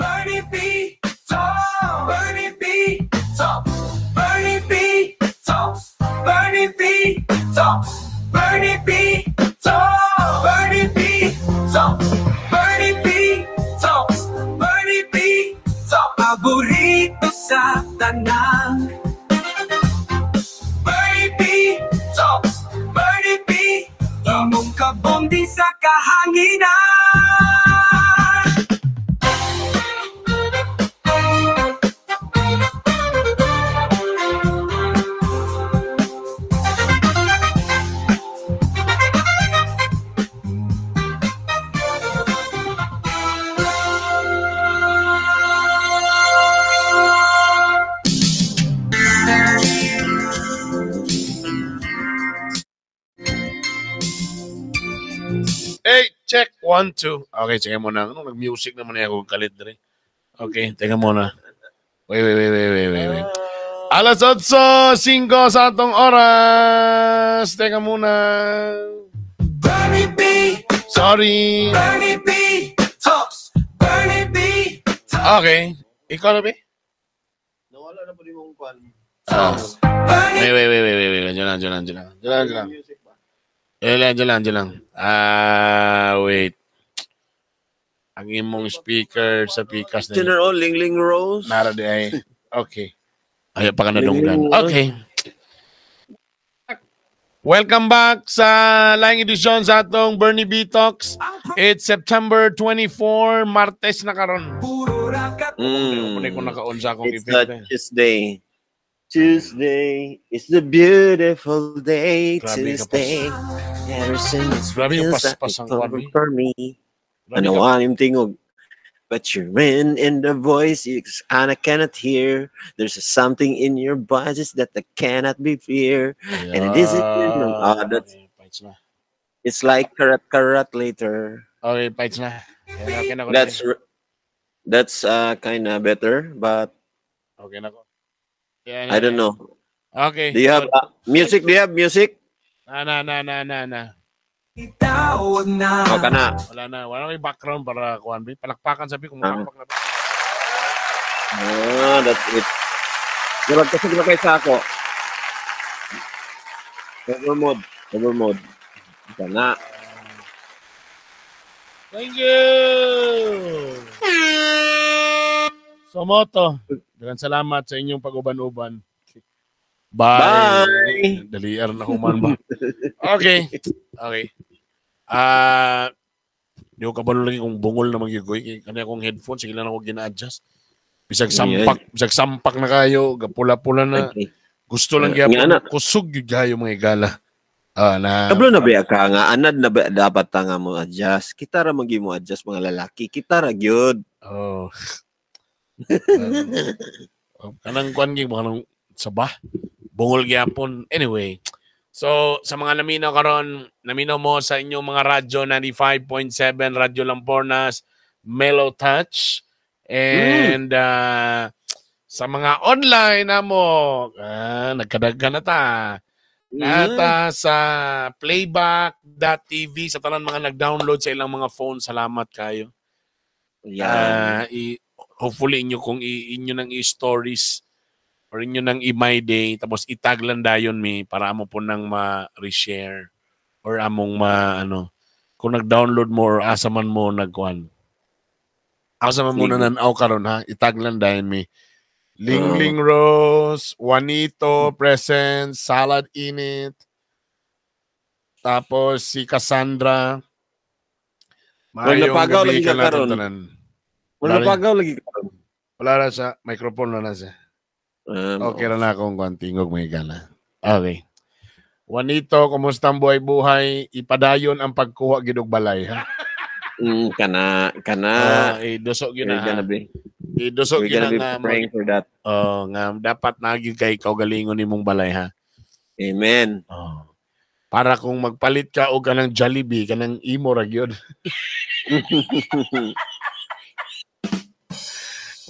Bernie B. Talk. Bernie B. Talk. Bernie B. Talk. Bernie B. Talk. Bernie B. Talk. Bernie B. Talk. Bernie B. Talk. Bernie B. Talk. Paborito sa tanan. Bernie B. Talks. Bernie B. Imong kabondi sa kahanginan. Hey, check. One, two. Okay, sige muna. Ano, nag-music naman niya akong kalit rin. Okay, teka muna. Wait, wait, wait, wait, wait, wait, wait. Alas 8:05 sa atong oras. Teka muna. Bernie B. Sorry. Bernie B. Talks. Bernie B. Talks. Okay. Ikaw na ba? Nawala na po din mong kwan. Ah. Bernie Wait, wait, wait, wait, wait, wait. Diyan lang, diyan lang, diyan lang. Diyan lang, diyan lang. Music ba? Diyan lang, diyan lang, diyan lang. Ah, wait. Ang imong speaker sa pikas na General Ling Ling Rose. Nara di ay. Okay. Ayaw pa ka nadunggan. Okay. Welcome back sa laing edisyon sa atong Bernie B Talks. It's September 24, Martes na karon. Puro rakat. Kunin ko naka-on sa akong It's effect. a Tuesday. Tuesday is the beautiful day. Grabe ka Tuesday. Harrison is Grabe yung feels paspas ang like kwan, eh. for me. Grabe Ano ka- ang tingog? But you're in the voice and I cannot hear. There's something in your voices that I cannot be fear. And it isn't. Ah, that's Okay, fights na. It's like karat karat later. Okay, fights na. Okay, okay na ko. That's kind of better, but Okay na ko. Yeah, I don't know. Okay. Do you have music? Do you have music? Na, na, na, na, na, na. Itawag na. O kana. Wala na. Wala na may background para kuan. Palakpakan sabi kung Ah. makakpak na ba. Ah, that's it. Murag kasi na kay sako. Over mode. Over mode. Kana. Thank you! Somoto, daghang salamat sa inyong pag-uban-uban. Bye. Bye! Daliar na human ba? Okay. Okay. Ah, di ko kabalo lagi kung bungol na magyugoy. Kay kanya akong headphone, sige lang ako gina-adjust. Bisag sampak na kayo, gapula-pula na. Okay. Gusto lang Nga gyapon na. kusog gyud kayo mga igala. Ah, na Kablo na ba ka nga anad na ba dapat ta nga mo adjust. Kita ra magi mo adjust mga lalaki. Kita ra gyud. Oh. Kanang kuan gyud mga nang sabah. Bungol gyapon. Anyway. So sa mga naminaw karon, naminaw mo sa inyong mga radyo 95.7 Radyo Lampornas, Mellow Touch and sa mga online namo, nagkadaghan na ta. Nata sa playback.tv sa tanan mga nag-download sa ilang mga phone. Salamat kayo. Yan. Hopefully inyo kung inyo nang i-stories or inyo nang i-my day tapos itag lang dayon mi para amo po nang ma-reshare or among ma ano kung nag-download mo or asa man mo nagkuan asa man mo Sige. nananaw karon ha, itag lang dayon mi. Lingling Rose, Juanito present, Salad Init, tapos si Cassandra. Wala Maayong napagaw gabi lagi ka kanatong karon. tanan. Wala Wala pagaw lagi karon. Wala na sa microphone na na siya. Okay ra na akong kwan tingog mga igala. Okay. Juanito, kumusta ang buhay-buhay? Ipadayon ang pagkuha gid og balay ha. Kana kana. Ah, idusok gyud We're na. gonna Ha. be Idusok we're gyud gonna na be nga praying for that. oh, nga dapat na gyud kay kaugalingon nimong balay ha. Amen. Oh. Para kung magpalit ka og kanang Jollibee, kanang imo ra gyud.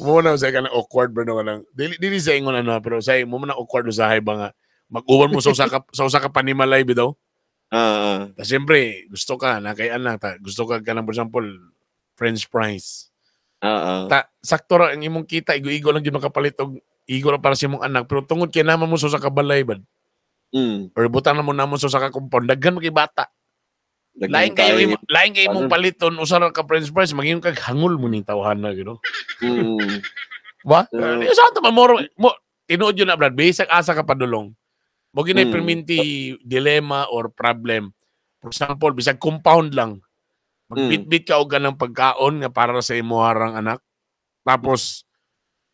Mo na sa kanang awkward bro no kanang dili dili sa ingon ano pero sa mo na awkward usahay ba nga mag-uwan mo sa usa ka panimalay bitaw. Ta siyempre, gusto ka na kay anak ta, gusto ka kanang for example French fries. Oo. Ta, sakto ra ang imong kita, igo-igo lang gyud makapalit og igo ra para sa imong anak, pero tungod kay naman mo sa kabalay ba or butang na mo namo sa ka compound, daghan mo kay bata. Lain kayo lain kay imong paliton usa ra ka french fries, maging kag hangol mo ning tawhana gyud. Ba? Sa ato man mo tinuod yun na Brad, bisag asa ka padulong. Mo ginay perminti dilema or problem. For example, bisag compound lang. Magbitbit ka og ganang pagkaon nga para sa imuharang anak. Tapos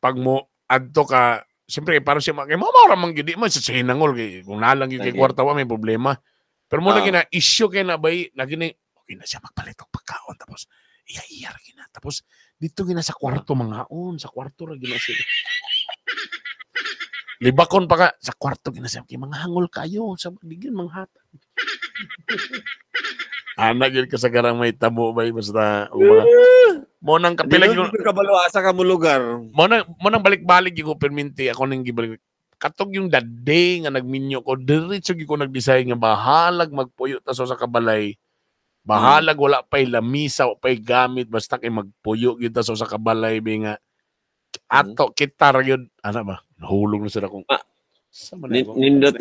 pag mo adto ka, siyempre para siya kay mo ra man gyud, di man sa hinangol kay kung nalang gyud kay kwarta wa may problema. Pero mo lagi na issue kay na bay lagi ni okay na siya magpalit og pagkaon tapos iya-iya ra gina. Tapos dito gina sa kwarto mangaon, sa kwarto ra gina sila. Libakon pa ka sa kwarto gina siya kay mga hangol kayo sa digin manghatag. Anak gyud kasagarang may tabo bay basta mga mo nang kapila gyud kabalo asa ka mo lugar. Mo nang balik-balik gyud ko perminti ako ning gibalik. Katog yung that day nga nagminyo ko, diretso gyud ko nag-decide nga bahalag magpuyo ta sa kabalay. Bahalag wala pay lamisa, wala pay gamit, basta kay magpuyo gyud ta sa kabalay bi nga ato kita ra gyud. Ana ba? Nahulog na sila kung Nindot.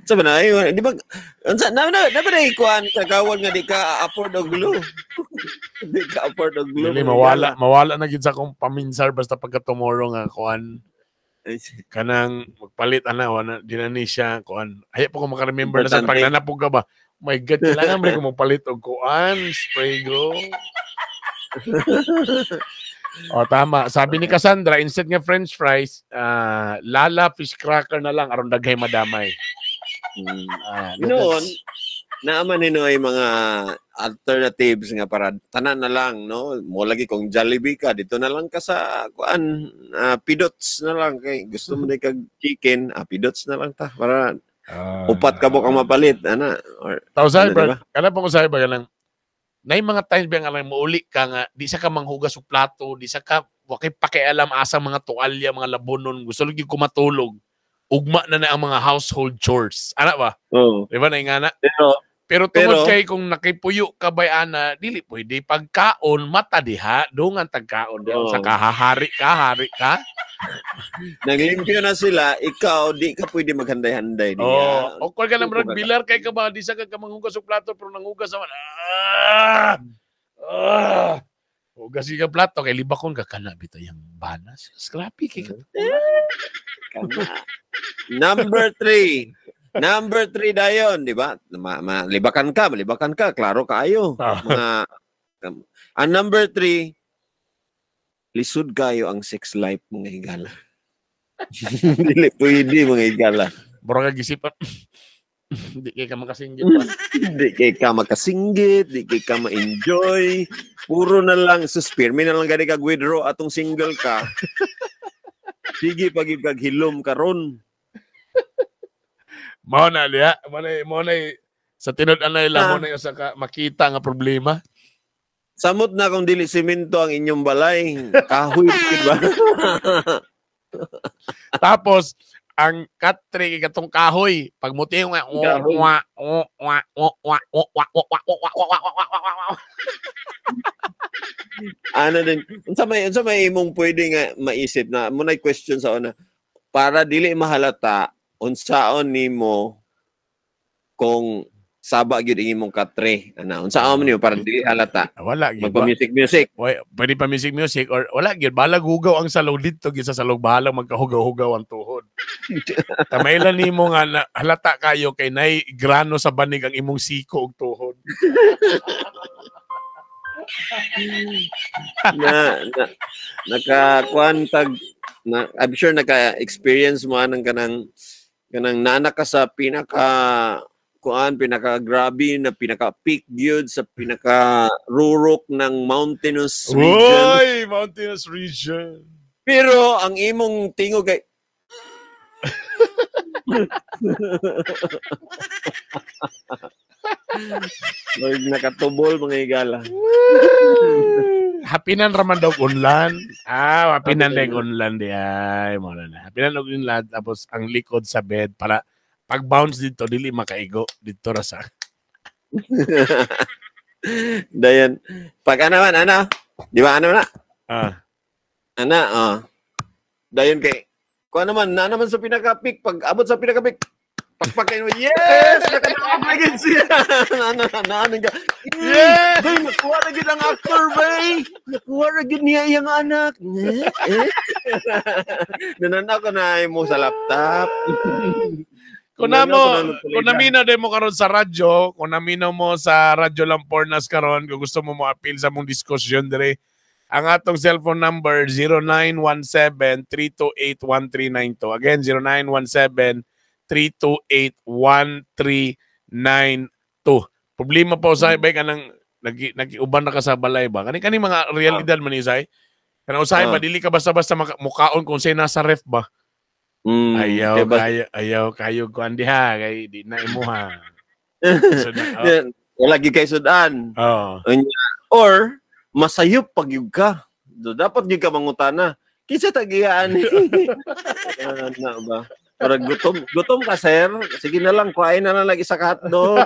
Sa ba na ayo, di ba unsa na na na ba kuan sa gawon nga di ka afford og glue. Di ka afford og glue. Dili mawala na gyud sa akong paminsar basta pagka tomorrow nga kuan kanang magpalit ana wala di na ni siya kuan. Ay pa ko maka-remember na sa pagnanapog ka ba. My God, kailangan ba ko magpalit og kuan spray go. O tama, sabi ni Cassandra, instead nga french fries, lala fish cracker na lang aron daghay madamay. Noon, naaman nino ay mga alternatives nga para tanan na lang, no? Mo lagi kung Jollibee ka, dito na lang ka sa kuan, pidots na lang kay gusto mo na kag chicken, pidots na lang ta para upat ka mo kang mapalit, ana. Or tao sabi, bro, kana pa ko sabi ba lang. Nay mga times ba nga muuli ka nga di sa ka manghugas og plato, di sa ka wa kay pakialam asa mga tuwalya, mga labonon, gusto lagi ko matulog. Ugma na na ang mga household chores. Ana ba? Oo. Di ba na nga na? Pero tungod kay kung nakipuyo ka bay ana, dili pwede pagkaon mata diha, dungan tagkaon diha sa kahahari ka, hari ka. Naglimpyo na sila, ikaw di ka pwede maghanday-handay diha. Oh, awkward ka na brad, bilar kay ka ba di sa ka manghugas og plato pero nanghugas naman. Hugas ka plato kay libakon ka kana bitaw yang banas. Scrappy kay ka. Number 3. Number 3 dayon, di ba? Malibakan ka, klaro kaayo. Mga ang number 3, lisod kayo ang sex life mga higala. Dili pwede mga higala. Mura ka gisipan. Di kay ka makasinggit pa. Di kay ka makasinggit, di kay ka ma-enjoy. Puro na lang, suspirmi na lang gani kag withdraw atong single ka. Sige pag hilom karon. Mao na liya, mao na sa tinud anay lang mo na usa ka makita nga problema. Samot na kung dili simento ang inyong balay, kahoy gid ba? Tapos ang katre katong kahoy, pag muti nga wa wa wa wa wa wa wa wa wa wa. Ano din, unsa may imong pwede nga maisip na mo na question sa una para dili mahalata unsaon nimo kung saba gyud ang imong katre ana unsaon nimo para dili halata? Wala gyud magpa music music. Pwede pa music music or wala gyud balag hugaw ang salog didto gyud sa salog bahalag magkahugaw-hugaw ang tuhod. Tamay lang nimo nga na, halata kayo kay nay grano sa banig ang imong siko og tuhod. na nakakuan tag na, I'm sure naka-experience mo anang kanang nana ka sa pinaka kuan pinaka grabe na pinaka peak gyud sa pinaka rurok ng mountainous region. Oy, mountainous region. Pero ang imong tingog kay Lord, nakatubol mga higala. Hapinan raman daw unlan. Hapinan daw unlan di ay mo na. Hapinan og unlan tapos ang likod sa bed para pag bounce dito dili makaigo dito ra sa. Dayon. Pag ana man ana, Di ba ano na? Ah. Ana, oh. Dayon kay kuha naman, na naman sa pinaka-peak, pag abot sa pinaka-peak, pakpakin mo, yes! Nakadaog na gid siya! Ano, na, ano ka? Yes! Bay, nakuha na gid ang actor, bay! Nakuha na gid niya iyang anak. Eh? Eh? Nananaw ko na mo sa laptop. Kung na mo, Nananaw ko na kung naminaw din mo karon sa radyo, kung naminaw mo sa Radyo Lampornas karon, kung gusto mo mo-appeal sa mong diskusyon dire, ang atong cellphone number 0917-328-1392. Again, 0917-328-1392. Problema pa usay ba kanang nag uban na ka sa balay ba? Kani kani mga realidad man ni usay. Kanang usahay ba dili ka basta-basta mukaon kung say nasa ref ba? Ayaw Kaya ba- kayo, ayaw kayo kuan diha kay di na imuha. So, na, oh. Yan, wala gyud kay sudan. Oh. Or masayop pag yug ka. Do dapat gyud ka mangutana. Kinsa tagiyaan ni? Na ba? Parang gutom, gutom ka, sir. Sige na lang, kuhain na lang isa ka hotdog.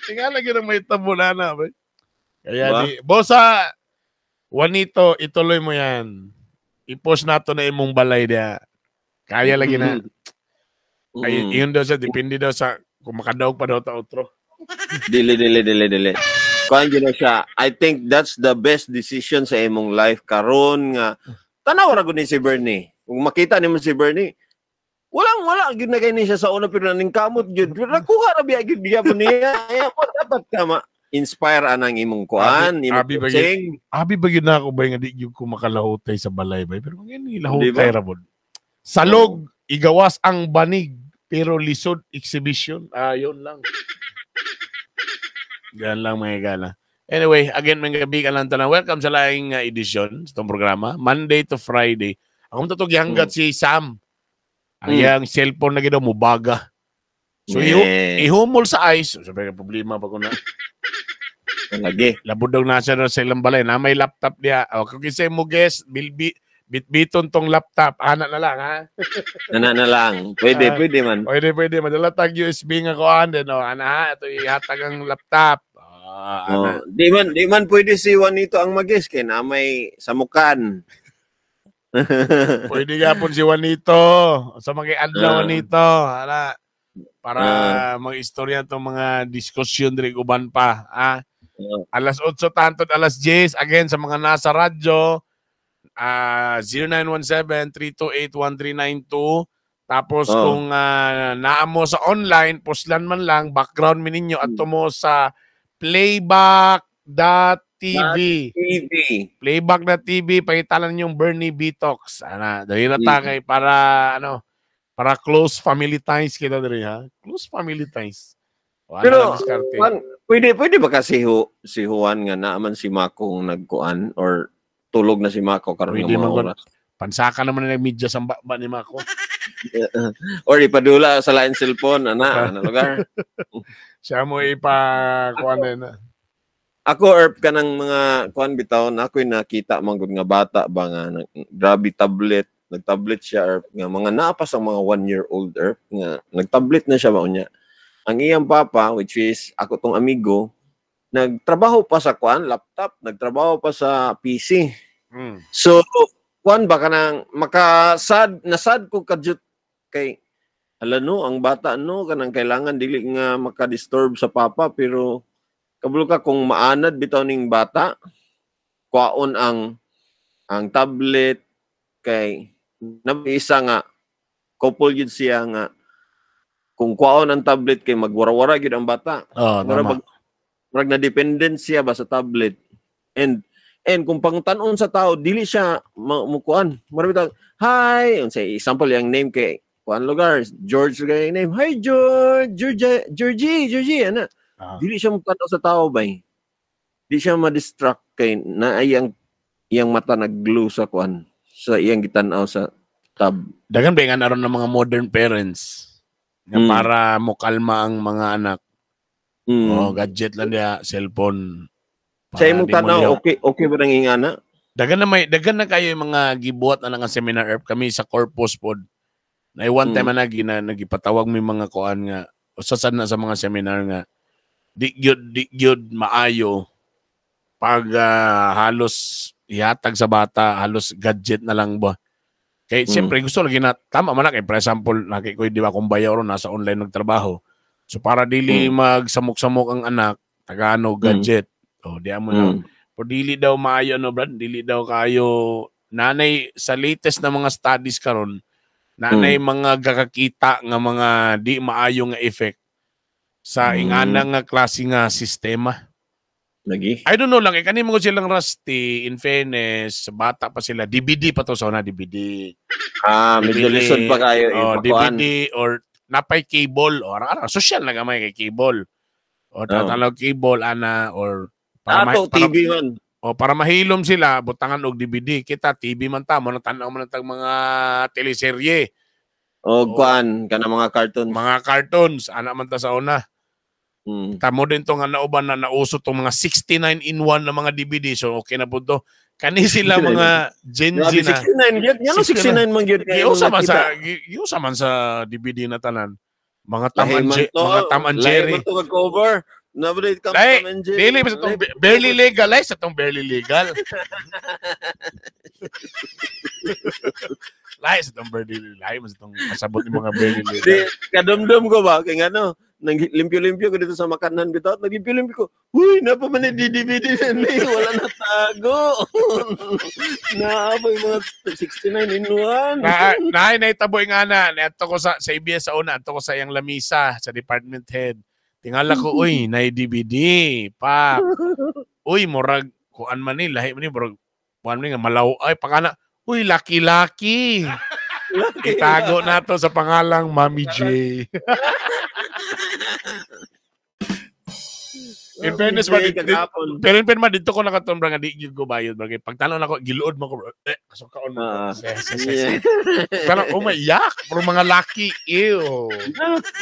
Tinga lagi nang may tabo na na. Ba? Kaya Ba? di, bosa, Juanito, ituloy mo yan. I-post nato na imong balay diya. Kaya lagi na. Ay, yun daw sa, depende daw sa, kung makadaog pa daw ta otro. Dili, dili, dili, dili. Kuan gyud na siya. I think that's the best decision sa imong life karon nga tanaw ra gud ni si Bernie. Kung makita nimo si Bernie, walang wala gyud na kay ni siya sa una pero naning kamot gyud. Pero nakuha ra biya gyud gyapon niya. Kaya po dapat ka ma inspire anang imong kuan, imong Abi ba coaching. Abi ba gyud na ako ba nga di gyud ko makalahutay sa balay ba? Pero ngayon lahutay Di ba? ra bod. Salog, igawas ang banig, pero lisod exhibition. Ayon lang. Yan lang mga gala. Anyway, again, mga gabi ka lang tanan. Welcome sa laing edisyon sa itong programa. Monday to Friday. Akong totoo gihanggat si Sam. Ang iyang cellphone na ginaw, mubaga. So, ihumol sa ice. Sabi ka, problema pa ko na. Lagi. Labod daw na siya sa ilang balay. Na may laptop niya. O, kung kisay mo guess, bilbi, bitbiton tong laptop. Ana na lang, ha? Ana na lang. Pwede, pwede man. Pwede, pwede. Madala tag USB nga kuan. Then, o, ana ha? Ito ihatag ang laptop. Ah, ana. Oh, di man pwede si Juanito ang magis kay na may samukan. Pwede nga po si Juanito. Sa mga adlaw, Juanito. Ana. Para mag-istorya itong mga diskusyon diri uban pa. Ah. Alas 8 tantod alas 10. Again, sa mga nasa radyo, 0917-328-1392. Tapos kung naa mo sa online, poslan man lang, background mi ninyo at mo sa playback.tv. TV. Playback.tv, pangitalan yung Bernie Bitox. Ana, dali na ta kay para ano, para close family ties kita diri ha. Close family ties. Wala Pero, lang diskarte. Juan, pwede ba kasi si Juan nga naaman si Mako nagkuan or tulog na si Mako karon Pwede nga mga man gud. oras? Pansaka naman na nagmedia sa ba ni Mako. Or ipadula sa lain cellphone ana ana lugar. Siya mo ipa kuan na. Ako erp ka ng mga kuan bitaw na ako'y nakita man gud nga bata ba nga grabe tablet, nagtablet siya erp nga mga naapas ang mga 1 year old erp nga nagtablet na siya ba unya. Ang iyang papa, which is ako tong amigo, nagtrabaho pa sa kuan laptop, nagtrabaho pa sa PC. So kuan ba kanang makasad nasad ko kadyot kay ala no ang bata no kanang kailangan dili nga maka-disturb sa papa pero kabalo ka kung maanad bitaw ning bata kwaon ang tablet kay isa nga couple yun siya nga kung kwaon ang tablet kay magwara-wara gyud ang bata. Oh, Mura tama. Murag na dependent siya ba sa tablet. And kung pangtan-on sa tao dili siya mukuan. Mura bitaw, hi, unsay example yang name kay kuan lugar, George lugar yung name. Hi George, Georgie, Georgie, Georgie ana. Dili siya mutan-aw sa tao bay. Di siya ma-distract kay naay ang iyang mata nag-glue sa kuan sa iyang gitan-aw sa tab. Dagan ba nga naron ng mga modern parents nga para mokalma ang mga anak. Oh, gadget lang diya, cellphone. Sa imong Para di mo tanaw, liyaw. okay ba nang ingana? Daghan na kayo yung mga gibuhat na nga seminar erp kami sa corpus pod. Na one time na nagipatawag mi mga kuan nga usa sad na sa mga seminar nga di gyud maayo Pag halos ihatag sa bata, halos gadget na lang ba. Kay siyempre gusto lagi na tama man na kay, for example, naki ko, di ba, kung bayaw ron nasa online nagtrabaho. So para dili magsamok-samok ang anak, tagano gadget. Oh, di amo na. Pero dili daw maayo, no, Brad, dili daw kayo nanay sa latest na mga studies karon, nanay mga gakakita nga mga di maayo nga effect sa ingana nga klase nga sistema. Lagi. I don't know lang, eh, kani mo silang rusty, in fairness, bata pa sila, DVD pa to sa una, DVD. Ah, medyo DVD, lisod pa kayo oh, ipakuan. DVD or napay cable or ara social na gamay kay cable. O tatalaw cable ana or para, Ato para, TV man. O para mahilom sila, butangan og DVD. Kita TV man ta mo tan-aw man tag mga teleserye, O kuan kana mga cartoons. Mga cartoons, ana man ta sa una. Tamo din to nga nauban na nauso tong mga 69 in 1 na mga DVD. So okay na po to. Kani sila mga Gen Z Grabe, na. 69 gyud. Ngano 69 man gyud kayo Giusa man nakita? sa giusa man sa DVD na tanan. Mga Tom Lahi and, man to. mga Tom and Lahi Jerry. man to cover. Nabalik ka Lahi, Tom and Jerry. Dili ba sa tong barely legal ay sa tong barely legal. Lahi sa tong barely legal, sa tong kasabot ni mga barely Di, legal. kadumdum ko ba kay ngano nang limpyo-limpyo ko dito sa makanan bitaw, naglimpyo-limpyo ko. Uy, napa man ni DVD ni wala na tago. Naapa yung mga 69 in 1. Na na naitabo nga na neto ko sa ABS sa una, ato ko sa iyang lamisa sa department head. Tingala ko, uy, na DVD pa. Uy, murag kuan man ni, lahi man ni, murag kuan man ni nga malaw ay pakana. Uy, laki-laki. Itago na to sa pangalang Mami J. In fairness, ba, pero in fairness, man, dito ko nakatumbra nga di gyud ko bayad. Bro. Kay pagtanaw nako, giluod mo ko, bro. Eh, kasukaon mo. Ah. Se, se, se, se. Pero, oh my, yak! Pero mga laki, ew.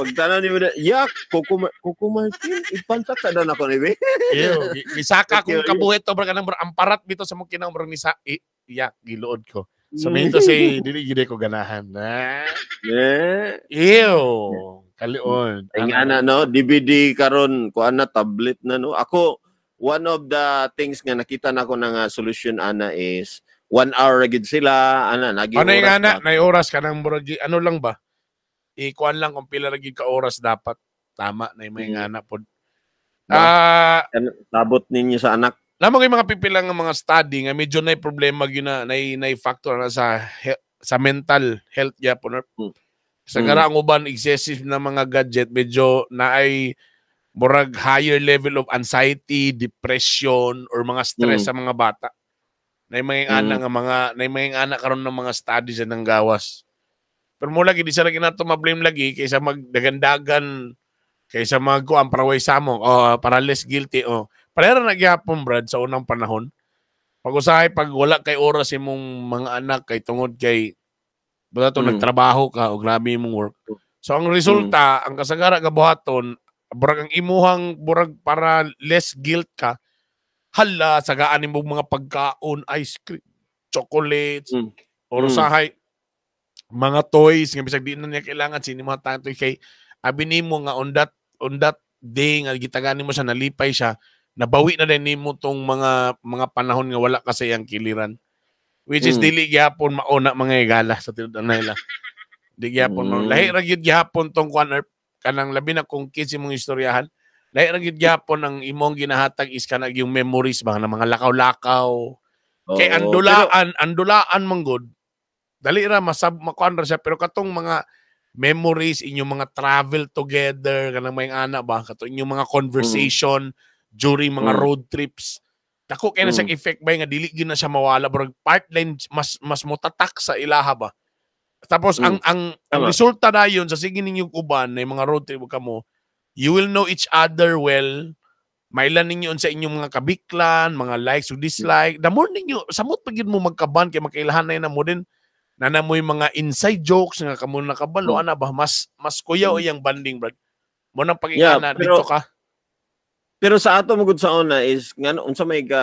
Pagtanaw ni mo na, yak, Coco Martin, ipansak sa dan ako ni be. Ew. Nisaka kong kabuhit to, bro, kanang, bro, amparat bito sa mong kinang, bro, nisa, yak, giluod ko. So, may ito say, dili gid ko ganahan. Na. Yeah. Ew. Kalion. Ay nga na, no, DVD karon kuan na, tablet na, no. Ako, one of the things nga nakita na ko na nga solution ana is 1 hour ra gid sila ana, nagi Ano yung oras ana, ba? nay oras ka ng murag, ano lang ba? Ikuan lang kung pila ra gid ka oras dapat. Tama na yung mga ana pod. Ba? Ah, Tabot ninyo sa anak. Lamang yung mga pipilang nga mga study nga medyo nay problema gyud na nay factor na sa mental health gyapon. Sa gara ang uban excessive na mga gadget medyo naay murag higher level of anxiety, depression or mga stress sa mga bata. Nay mga ana nga mga nay mga ana karon ng mga studies sa nang gawas. Pero mo lagi di sa lagi nato ma-blame lagi kaysa magdagandagan, kaysa magkuan para way samong o para less guilty o pareho na gyapon, Brad, sa unang panahon. Pag usahay pag wala kay oras imong mga anak kay tungod kay basta to nagtrabaho ka o grabe imong work. So ang resulta, ang kasagara nga buhaton, burag ang imuhang burag para less guilt ka, hala sagaan nimo mga pagkaon, ice cream, chocolates, or usahay mga toys nga bisag di na niya kailangan sini mga toy kay abi nimo nga on that day nga gitagaan nimo siya, nalipay siya, nabawi na din nimo tong mga panahon nga wala ka sa iyang kiliran, which is dili gyapon mauna mga higala sa tinud nila, di gyapon mm. Lahi ra gyud gyapon tong kuan or kanang labi na kung kids imong istoryahan, lahi ra gyud gyapon ang imong ginahatag is kanang yung memories ba ng mga lakaw-lakaw kay Oo, andulaan man gud dali ra masab makuan ra siya, pero katong mga memories, inyong mga travel together kanang may ana ba, katong inyong mga conversation during mga road trips, dako kay na siyang effect ba nga dili gyud na siya mawala, murag part line mas mas motatak sa ilaha ba. Tapos ang resulta dayon sa sige ninyong uban na yung mga road trip kamo, you will know each other well, mailan ninyo sa inyong mga kabiklan, mga likes o dislike. The more ninyo, samot pa gyud mo magkaban kay makailahan na mo din na mo'y mga inside jokes nga kamo nakabalo ana ba, mas mas kuyaw iyang bonding, Brad. Mo nang pag-ingana dito ka. Pero sa ato mo gud sa una is ngano unsa may ka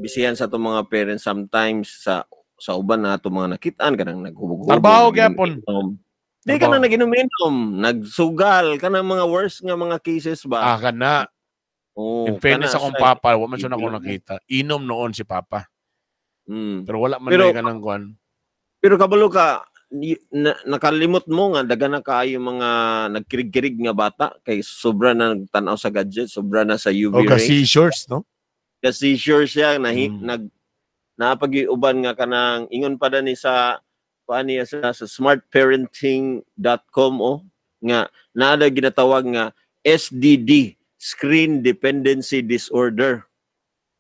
bisihan sa atong mga parents sometimes sa uban na ato mga nakitaan kanang naghubog-hubog. Trabaho gyapon. Di ka na naginom-inom, nagsugal, kanang mga worst nga mga cases ba. Ah, kana. Oh, In fairness kana akong siya. papa, wa man siya nako Ibilog. Nakita. Inom noon si papa. Pero wala man na kanang kuan. Pero kabalo ka nakalimot mo nga daga na kaayo mga nagkirig-kirig nga bata kay sobra na nagtan-aw sa gadget, sobra na sa UV O rays. ka seizures, no? Kasi sure siya na nag napagiuban nga kanang ingon pa ni sa kuan niya sa smartparenting.com, oh, nga naada ginatawag nga SDD, screen dependency disorder,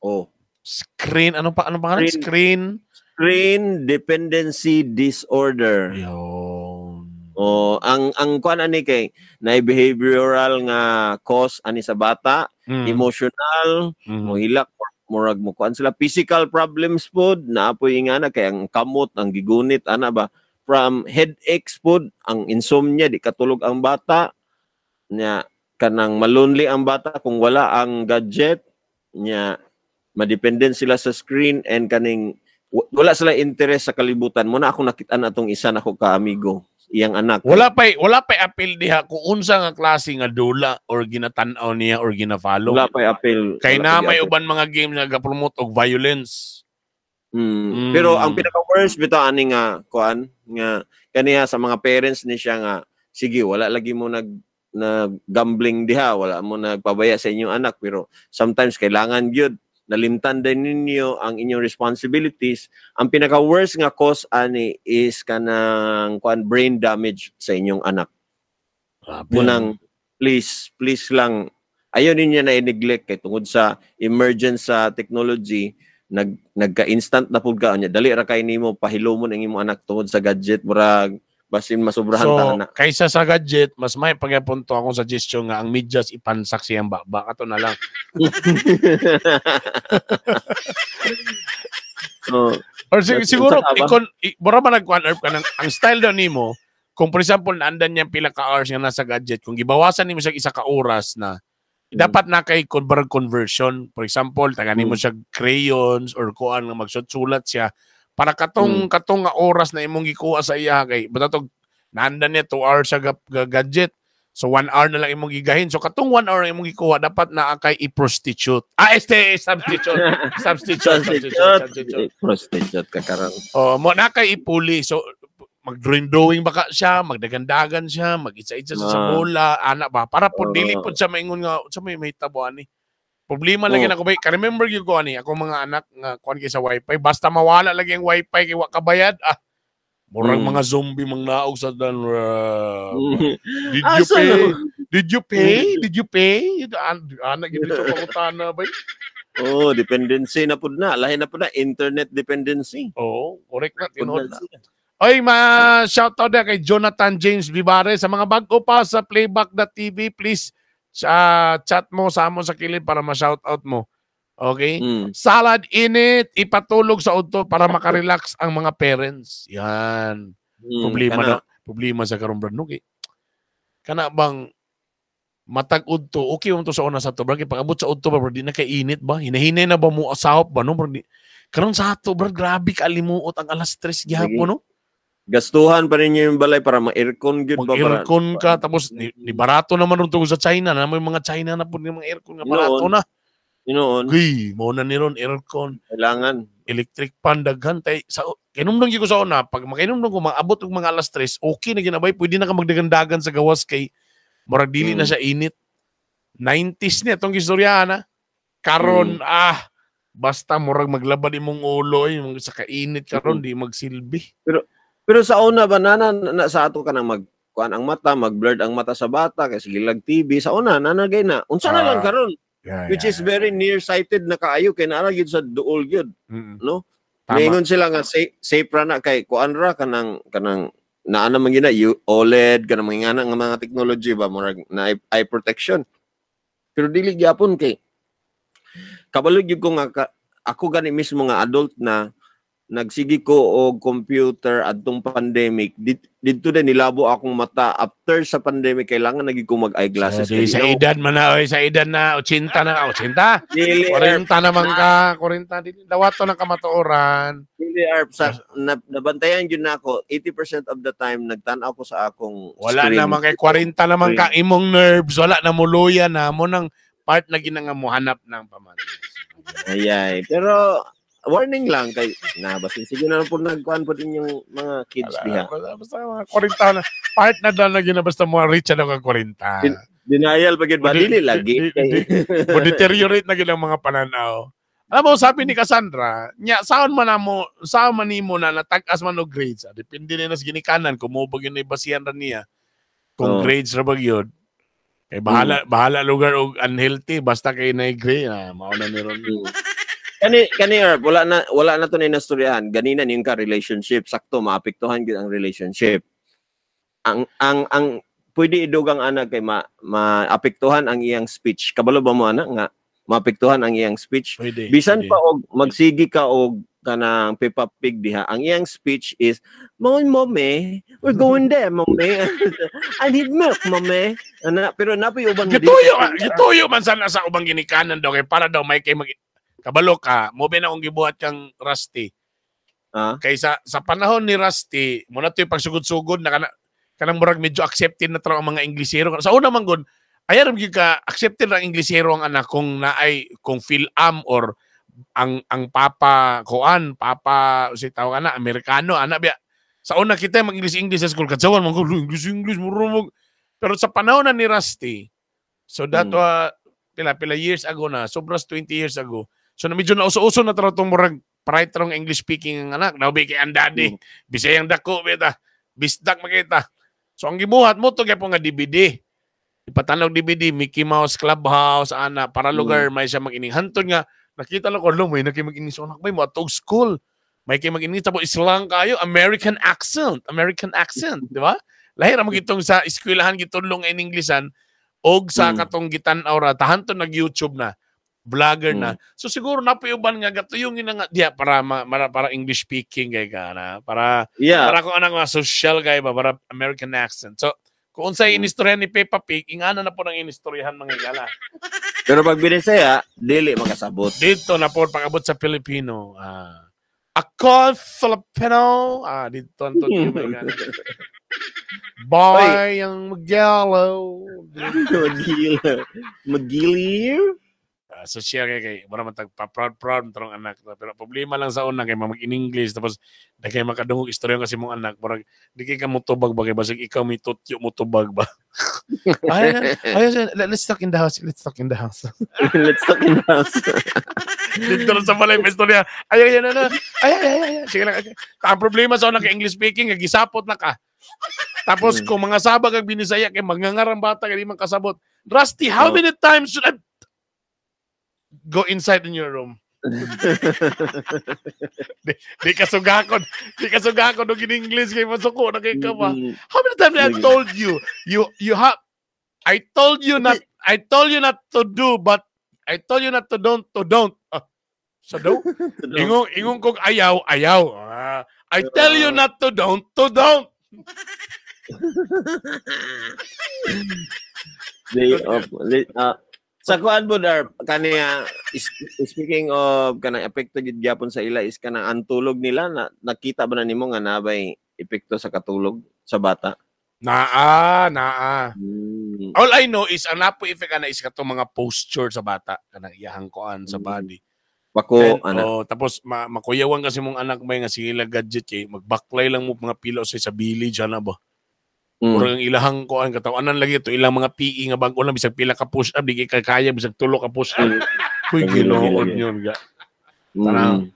oh. Screen, ano pa, ano pangalan? Screen. Screen. Screen dependency disorder. Yun. Oh, ang kuan ani kay na behavioral nga cause ani sa bata, emotional, mohilak, murag mo kuan sila, physical problems pod naapoy nga na kay ang kamot ang gigunit ana ba, from headaches pod, ang insomnia, di katulog ang bata nya, kanang malonely ang bata kung wala ang gadget nya, madependent sila sa screen and kaning wala sila interest sa kalibutan mo na. Ako nakita na atong isa nako ka amigo, iyang anak. Wala pa'y appeal diha kung unsa nga klase nga dula or ginatan-aw niya or gina-follow. Wala pa'y appeal. Kay Wala na pa'y may appeal. uban mga games nga ga-promote og violence. Pero ang pinaka worst bitaw ani nga kuan nga kaniya sa mga parents ni siya nga sige, wala lagi mo nag na gambling diha, wala mo nagpabaya sa inyong anak, pero sometimes kailangan gyud nalimtan din ninyo ang inyong responsibilities. Ang pinaka worst nga cause ani is kanang kuan, brain damage sa inyong anak. Grabe. Munang please, please lang, ayaw ninyo na i-neglect kay tungod sa emergence sa technology, nagka-instant na pud ka nya, dali ra kay nimo pahilomon ang imong anak tungod sa gadget, murag basin masobrahan So, ta na. Kaysa sa gadget, mas may pagyapunto akong suggestion nga ang medyas ipansak siyang baba. Kato na lang. Oh, Or siguro, Unsa ka ba? Ikon, mura ba nagkuhan, Erp, kanang, ang style daw nimo, kung for example, naandan niya pila ka hours nga nasa gadget, kung gibawasan nimo siya isa ka oras na, dapat na kay conversion. For example, taga nimo siya crayons or kuan nga magsulat siya para katong katong nga oras na imong gikuha sa iya kay basta tog naandan niya 2 hours sa gadget. So 1 hour na lang imong gigahin. So katong 1 hour na imong gikuha dapat na kay i-prostitute. Ah, este substitute. Substitute, substitute, substitute. Prostitute ka karon. Oh, mo na kay ipuli. So mag-drawing drawing baka siya, magdagandagan siya, mag-itsa-itsa siya sa bola, ana ba? Para po dili po siya maingon nga sa may mahitabo ani. Problema lagi na ko ba? Ka-remember gyud ko ani, ako mga anak nga kuan kay sa wifi, basta mawala lagi ang wifi kay wa kabayad, ah. Murag mga zombie mang naog sa dan. Did you Asa pay? no? Did you pay? Did you pay? Anak gyud ito pangutana ba? Oh, dependency na pud na. Lahi na pud na internet dependency. Oo, correct na Pud tinuod na. siya. Oy, ma shoutout na kay Jonathan James Vivares sa mga bago pa sa playback.tv, please chat mo sa amon sa kilid para ma-shoutout mo. Okay? Salad init, ipatulog sa udto para makarelax ang mga parents. Yan. Problema Kana. na, problema sa karon, brad, no kay kana bang matag udto, okay mo to sa una sa to, brad, kay pag-abot sa udto ba, brad, di na kay init ba, hinahinay na ba mo asahop ba, no, brad, karon sa ato, brad, grabe kaalimuot ang alas 3 gihapon, no. Gastuhan pa ninyo yung balay para ma-aircon gyud ba para Mag-aircon ka tapos ni barato naman ron tungkol sa China na may mga China na po ng mga aircon nga barato Noon. na. Noon, Uy, mo na ni ron aircon, kailangan. Electric pan daghan tay sa kinumdum gyud ko sa una pag makinumdum ko maabot og mga alas 3, okay na ginabay, pwede na ka magdagandagan sa gawas kay murag dili na siya init. 90s niya tong gistoryahan na. Karon basta murag maglabad imong ulo eh, sa kainit karon di magsilbi. Pero sa una ba nana na, sa ato ka nang mag kuan ang mata, mag-blurred ang mata sa bata kay sige lag TV sa una nanagay na. Unsa na lang karon, which is very nearsighted na kaayo kay naa ra gyud sa duol gyud, no? Tama. Maingon sila nga safe, safe ra na kay kuan ra kanang kanang naa naman gyud na OLED kanang mga ingana nga mga technology ba, murag na eye protection. Pero dili gyapon kay kabalo gyud ko nga ako gani mismo nga adult na nagsigi ko og computer adtong pandemic, didto din nilabo akong mata. After sa pandemic kailangan na gyud ko mag eyeglasses. Sa, di, sa edad man na, oy, sa edad na, 80 na, 80. Dili, Erp. 40 naman ka, 40. Dili, dawato ng kamatuoran. Dili, Erp. Sa nabantayan gyud na ako 80% of the time nagtan-aw ko sa akong Wala screen. naman kay 40 naman ka imong nerves, wala na muluya na mo nang Part na gina nga mohanap ng pamati. Ayay. Pero warning lang kay na basin sige na po nagkuan po din yung mga kids diha. Basta mga 40 na. Part na daw na gina basta mo reach na ka 40. Denial pa gid ba dili lagi. Mo deteriorate na gid ang mga pananaw. Alam mo, sabi ni Cassandra, nya saon man namo, saon man nimo na natag-as man og grades. Depende na sa ginikanan kung mo ba gyud basihan ra niya. Kung grades ra ba gyud. Kay bahala bahala lugar og unhealthy basta kay na grade na mao na ni ron. Kani Erp, wala na to ni nastoryahan. Ganina yung ka relationship, sakto maapektuhan gyud ang relationship. Ang pwede idugang ana kay maapektuhan ang iyang speech. Kabalo ba mo ana nga maapektuhan ang iyang speech? Pwede. Bisan pwede. Pa og magsigi ka og kanang Peppa Pig diha, ang iyang speech is, "Mommy, mommy, we're going there, mommy. I need milk, mommy." Ana, pero napoy uban nga dili Gituyo man sana sa ubang ginikanan daw kay para daw may kay mag kabalo ka, mo na akong gibuhat kang Rusty. Ah? Kay sa panahon ni Rusty, mo na to'y pagsugod-sugod na kana kanang murag medyo accepted na tra ang mga Inglesero. Sa una man gud, ayaw ra gyud ka accepted ra ang Inglesero ang anak kung naay kung Phil-Am or ang papa kuan, papa si tawag ana Amerikano ana biya. Sa una kita mag English English sa school katsawan man ko English English murag. Pero sa panahon na ni Rusty, so that pila pila years ago na, sobras 20 years ago. So na medyo nauso-uso na tara tong murag pride tarong English speaking ang anak. Naubi kay ang daddy. Bisayang dako beta. Bisdak makita. So ang gibuhat mo to gyapon nga DVD. Ipatanaw DVD Mickey Mouse Clubhouse ana para lugar may siya mag-ining. Hantod nga nakita lang ko lo may naki mag-ining sa anak bay mo atog school. May kay mag-ining tapos islang kayo American accent, American accent, di ba? Lahi ra magitong sa eskwelahan gitudlong in Inglesan og sa katong gitan-aw ra tahanton nag YouTube na vlogger na. So siguro napoy uban nga gatuyong ina nga diya para para English speaking kay ka na para para kung anang mga social kay ba para American accent. So kung unsay inistorya ni Peppa Pig, ingana na po nang inistoryahan mga higala. Pero pag Binisaya, dili makasabot. Dito na po pag-abot sa Pilipino. Ako Filipino. Dito ang totoo mga higala. Boy, ang Magalo. Magil. Magiliw. So siya kay mura man tag pa proud proud tarong anak pero problema lang sa una kay mag in English tapos di kay makadungog istorya kasi mong anak murag di kay ka motubag ba kay basig ikaw may tutyo motubag ba ay, ay, ay, let's talk in the house, let's talk in the house. Let's talk in the house. Dito lang sa balay may istorya ay ay ay ay ay ay ay ay sige lang ay. Ang problema sa una kay English speaking kay gisapot na ka tapos kung mga sabag ang binisaya kay mangangarang bata kay di man kasabot. Rusty, how many times should I go inside in your room? Di ka sugakon og in English kay masuko na kay ka ba. How many times I told you you have I told you not to do, but I told you not to don't. So do ingong ingong kog ayaw ayaw. I tell you not to don't. Day off. Sa kuan po dar kaniya speaking of kanang epekto gid gyapon sa ila is kanang ang tulog nila na nakita ba na nimo nga nabay epekto sa katulog sa bata? Naa, naa. All I know is ang napo effect ana is katong mga posture sa bata kanang iyahang kuan sa body. Bako Then, ana. Oh, tapos makuyawan kasi mong anak may nga sige lang gadget kay magbaklay lang mo mga pilo sa village ana ba. Murag ang ilahang kuan katawanan lagi to ilang mga PE nga bag-o lang bisag pila ka push up di kay kaya bisag tulo ka push up. Huy, Lagi, lagi, ginoon lagi. yun ga. Tanang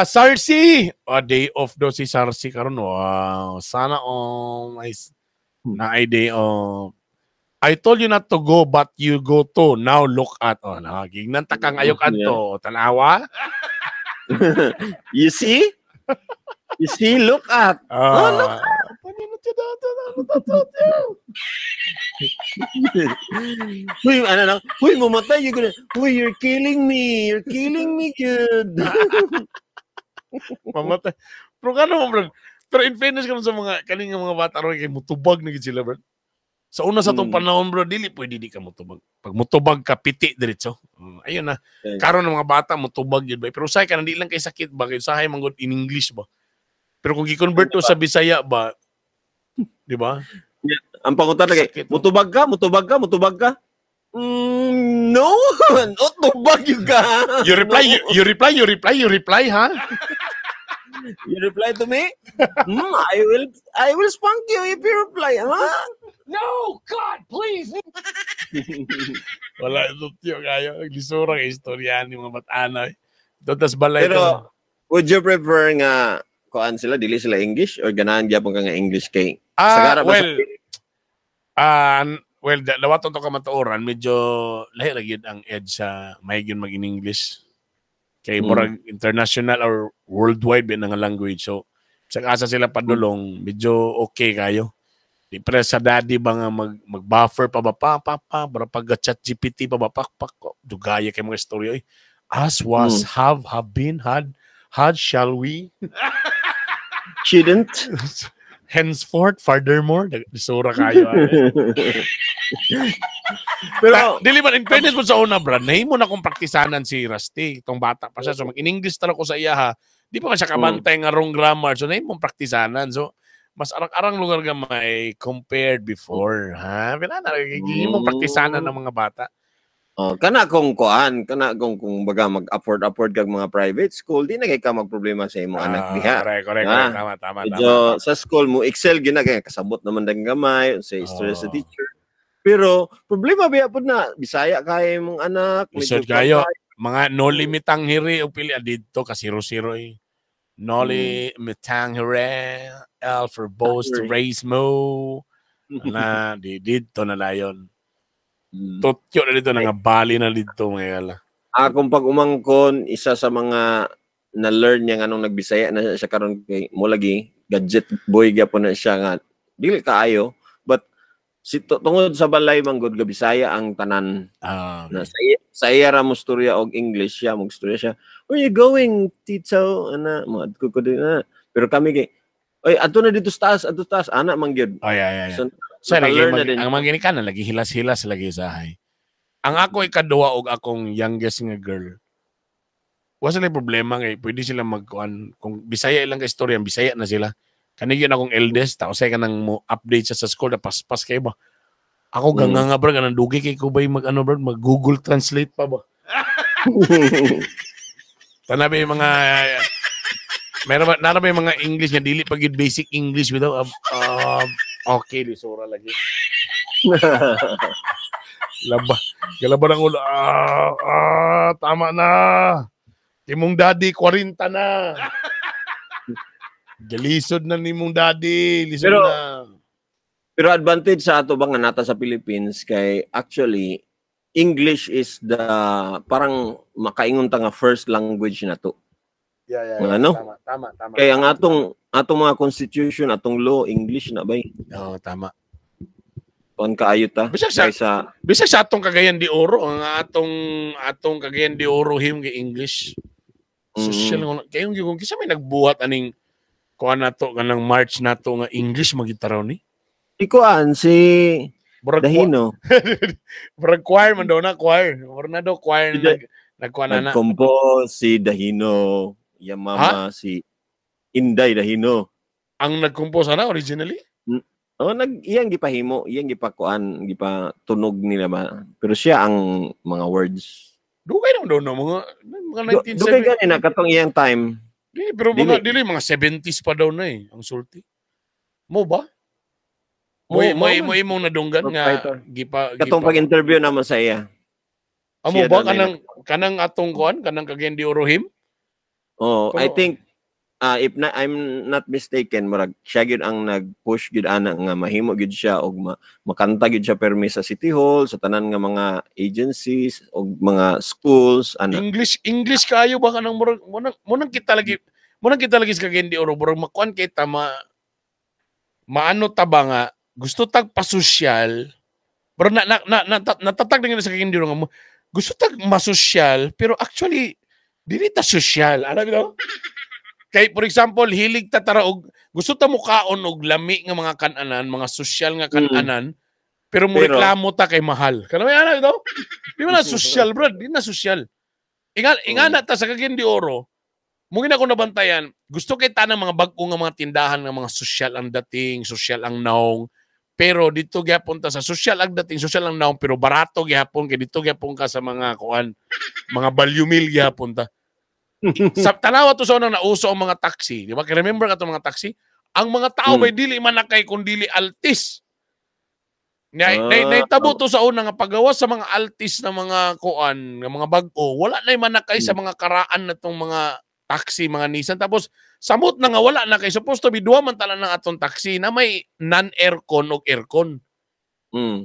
Sarsi. Oh, day off daw si Sarsi karon. Wow, sana all nice. Na ay day off. I told you not to go but you go to. Now look at. Oh, nagignan ta kang ayok adto. Tanawa. You see? You see? Look at. Oh, look at. Huy, ano lang? Huy, mamatay. You're gonna, huy, you're killing me. You're killing me, kid. Mamatay. Pero kano mo, bro? Pero in fairness karon sa mga kaning mga bata ron kay mutubag na gid sila, bro. Sa una sa tong panahon, bro, dili pwede di ka mutubag. Pag mutubag ka piti diretso. Ayun na. Karon ng mga bata mutubag yun ba. Pero usahay ka na di lang kay sakit ba kay usahay man gud in English ba. Pero kung gi-convert to sa Bisaya ba, di ba? Ang pangutan kay, Sakit, no? mutubag ka, mutubag ka, mutubag ka. No. O tubag yun ka. You reply, No. you reply, you reply, you reply, ha? You reply to me? I will spank you if you reply, huh? No, God, please. Wala, ito kayo. Lisura kay istorya ni mga batanay. Ito, tas balay Pero, ito. would you prefer nga kuan sila dili sila English or ganahan gyapon ka nga English kay Ah, sagara ba well, ah, well, dawaton to kamatuoran, medyo lahi ra gyud ang edge sa may gyud mag in English. Kay murag international or worldwide ba nga language. So, sa asa sila padulong, medyo okay kayo. Di pre sa daddy ba nga mag-buffer pa ba pa pa pa bara pag chat GPT pa ba pak pak dugaya kay mga istorya oy. As was have been had had shall we Shouldn't. Henceforth furthermore disura kayo, ah. Pero Dili man, in fairness mo sa una, brad, nahimo na kong praktisanan si Rusty, itong bata pa siya. So mag in English tara ko sa iya ha. Di pa man siya kabantay nga wrong grammar. So nahimo mong praktisanan. So mas arang-arang lugar gamay compared before, ha? Pila na mong praktisanan ng mga bata. Oh, kana kung kuan, kana kung baga mag-afford afford kag mga private school, di na kay ka magproblema sa imong anak diha. Correct, correct, Ah, correct. Tama, tama, medyo tama. sa school mo excel gyud na kay kasabot naman dang gamay sa istorya sa Oh. teacher. Pero problema biya pud na Bisaya kay imong anak, Lisod kayo. Mga no limitang hiri o pili didto ka zero-zero eh. Noli mitang hiri L for boast Hiri. raise mo na di didto na layon. Totyo na dito, nga bali na dito mga gala. Akong pag umangkon, isa sa mga na-learn niya nga nung nagbisaya na siya karon kay mo lagi gadget boy gyapon na siya nga dili kaayo, but si tungod sa balay man gud ga Bisaya ang tanan na sa iya ra mo storya og English, siya mo storya siya, "Where you going, tito?" Ana mo adto ko din na, pero kami kay oy adto na dito sa taas, adto sa taas ana man gyud. Oh, yeah. So, So, lagi naka-learn na din. ang mga ginikanan, lagi hilas-hilas lagi sa hay. Ang ako ikaduha og akong youngest nga girl. Wa sila problema kay pwede sila magkuan kung Bisaya ilang ka istorya, Bisaya na sila. Kani gyud akong eldest, ta usay ka nang mo update siya sa school na paspas kay ba. Ako ganga nga bro, ganang dugi kay ko bay mag ano bro, mag Google Translate pa ba. Tanabi yung mga meron ba nara ba yung mga English nga dili pa gyud basic English bitaw, okay lisura lagi. Laba. Galaba ng ulo. Ah, tama na. Timong daddy, 40 na. Galisod na ni mong daddy. Lisod na. Pero advantage sa ato ba nga nata sa Philippines kay actually English is the parang makaingon ta nga first language na to. Yeah. Mga ano? Tama, tama, tama. Kaya ang atong mga constitution, atong law, English na bay. Oo, tama. Kuan kaayo ta. Bisag sa- Kaysa Bisag sa atong Cagayan de Oro, ang atong Cagayan de Oro him kay English. Social nga kayo gyud kung kinsa may nagbuhat aning kuan nato kanang March nato nga English magitaraw ni. Si kuan si Murag Dahino. Murag choir man daw na choir. Murag na daw choir Si nagkuan na na. Nag-compose si Dahino, yung mama si Inday Dahino. Ang nag-compose ana originally? Oh, nag iyang gipahimo, iyang gipakuan, gipatunog nila ba. Pero siya ang mga words. Dugay naman daw no mga Dugay 1970. gani na katong iyang time. Dili, pero mga Dili. dili mga 70s pa daw na eh ang sulti. Mo ba? Mo- Mo mo mo man. mo imong nadunggan nga Fighter. gipa Katong gipa. pag-interview naman sa iya. Amo siya ba daw na kanang kanang atong kuan kanang Cagayan de Oro him? Oh, I Pero- think if na, I'm not mistaken, murag siya gyud ang nag-push gyud ana nga mahimo gyud siya og makanta gyud siya permi sa City Hall, sa tanan nga mga agencies og mga schools ana. English English kayo ba kanang murag mo nang kita lagi sa Cagayan de Oro murag makuan kay tama maano ta ba nga gusto tag pasosyal pero na, na, na, na, natatag na sa Cagayan de Oro nga gusto tag masosyal pero actually dili ta sosyal alam mo kay for example hilig ta tara og gusto ta mukaon og lami nga mga kananan mga sosyal nga kananan pero mo Pero- reklamo ta kay mahal kana may ano ito di ba na sosyal bro di na sosyal ingana ta sa Cagayan de Oro mungkin ako nabantayan gusto kay tanang mga bag-o nga mga tindahan nga mga sosyal ang dating sosyal ang naong Pero dito gyapon ta sa social ang dating, social lang naong, pero barato gyapon kay dito gyapon ka sa mga kuan, mga value meal gyapon ta. Sa tanawa to sa unang nauso ang mga taxi, di ba? Kay remember ka to mga taxi? Ang mga tao may dili man na kay kun dili Altis. Naitabo to sa una nga paggawas sa mga Altis na mga kuan, nga mga bag-o, wala na manakay sa mga karaan na tong mga taxi, mga Nissan. Tapos samot na nga wala na kay supposed to be duha man tala ng atong taxi na may non-aircon og aircon.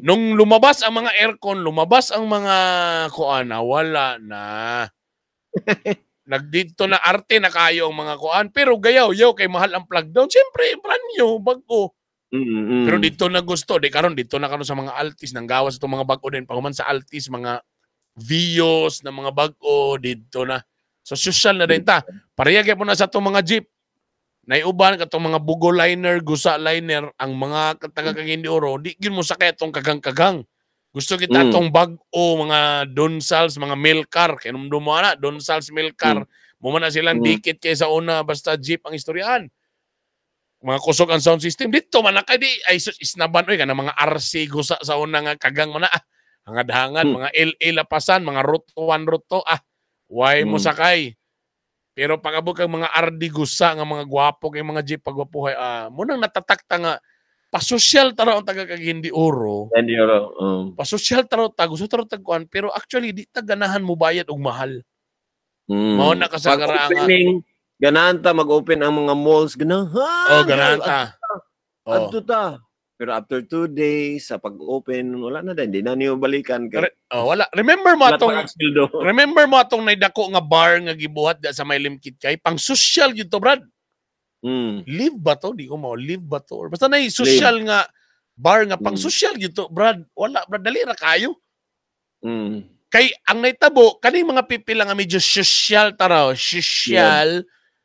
Nung lumabas ang mga aircon, lumabas ang mga kuan, na wala na. Nagdito na arte na kayo ang mga kuan, pero gayaw yaw kay mahal ang plug down. Siyempre, brand new, bag-o. Pero dito na gusto, di karon dito na karon sa mga Altis nang gawas itong mga bag-o din paghuman sa Altis mga Vios na mga bag-o dito na. So social na din ta. Pareha gyapon na sa atong mga jeep. Naiuban katong mga Bugo liner, Gusa liner, ang mga taga Cagayan de Oro, di gyud mo sakay atong kagang-kagang. Gusto kita atong bag-o mga Donsals, mga Milcar, kay numdum mo ana, Donsals Milcar. Mo man na silang dikit kay sa una basta jeep ang istoryahan. Mga kusog ang sound system dito man na kay di ay sus isnaban oy kana mga RC gusa sa una nga kagang man na hangad-hangad mga LA lapasan, mga Route 1, Route 2, why mo sakay. Pero pag-abot kang mga RD gusa nga mga gwapo kay mga jeep pagwapuhay, munang natatakta nga pasosyal taraw ang taga Cagayan de Oro. Cagayan de Oro. Pasosyal taraw ta, gusto taraw tag kuan, pero actually di ta ganahan mo bayad og mahal. Mao na kasagara nga ganahan ta mag-open ang mga malls, ganahan. Oh, ganahan ta. Oh. Adto ta. Pero after 2 days sa pag-open, wala na din, di na niyo balikan kay. Oh, wala. Remember mo atong naidako nga bar nga gibuhat da sa may Limkit kay pang social gyud to, Brad. Live ba to? Di ko mo live ba to? Or basta nay social live nga bar nga pang social gyud to, Brad. Wala, Brad, dali ra kayo. Kay ang naitabo kani mga pipila nga medyo social taraw, social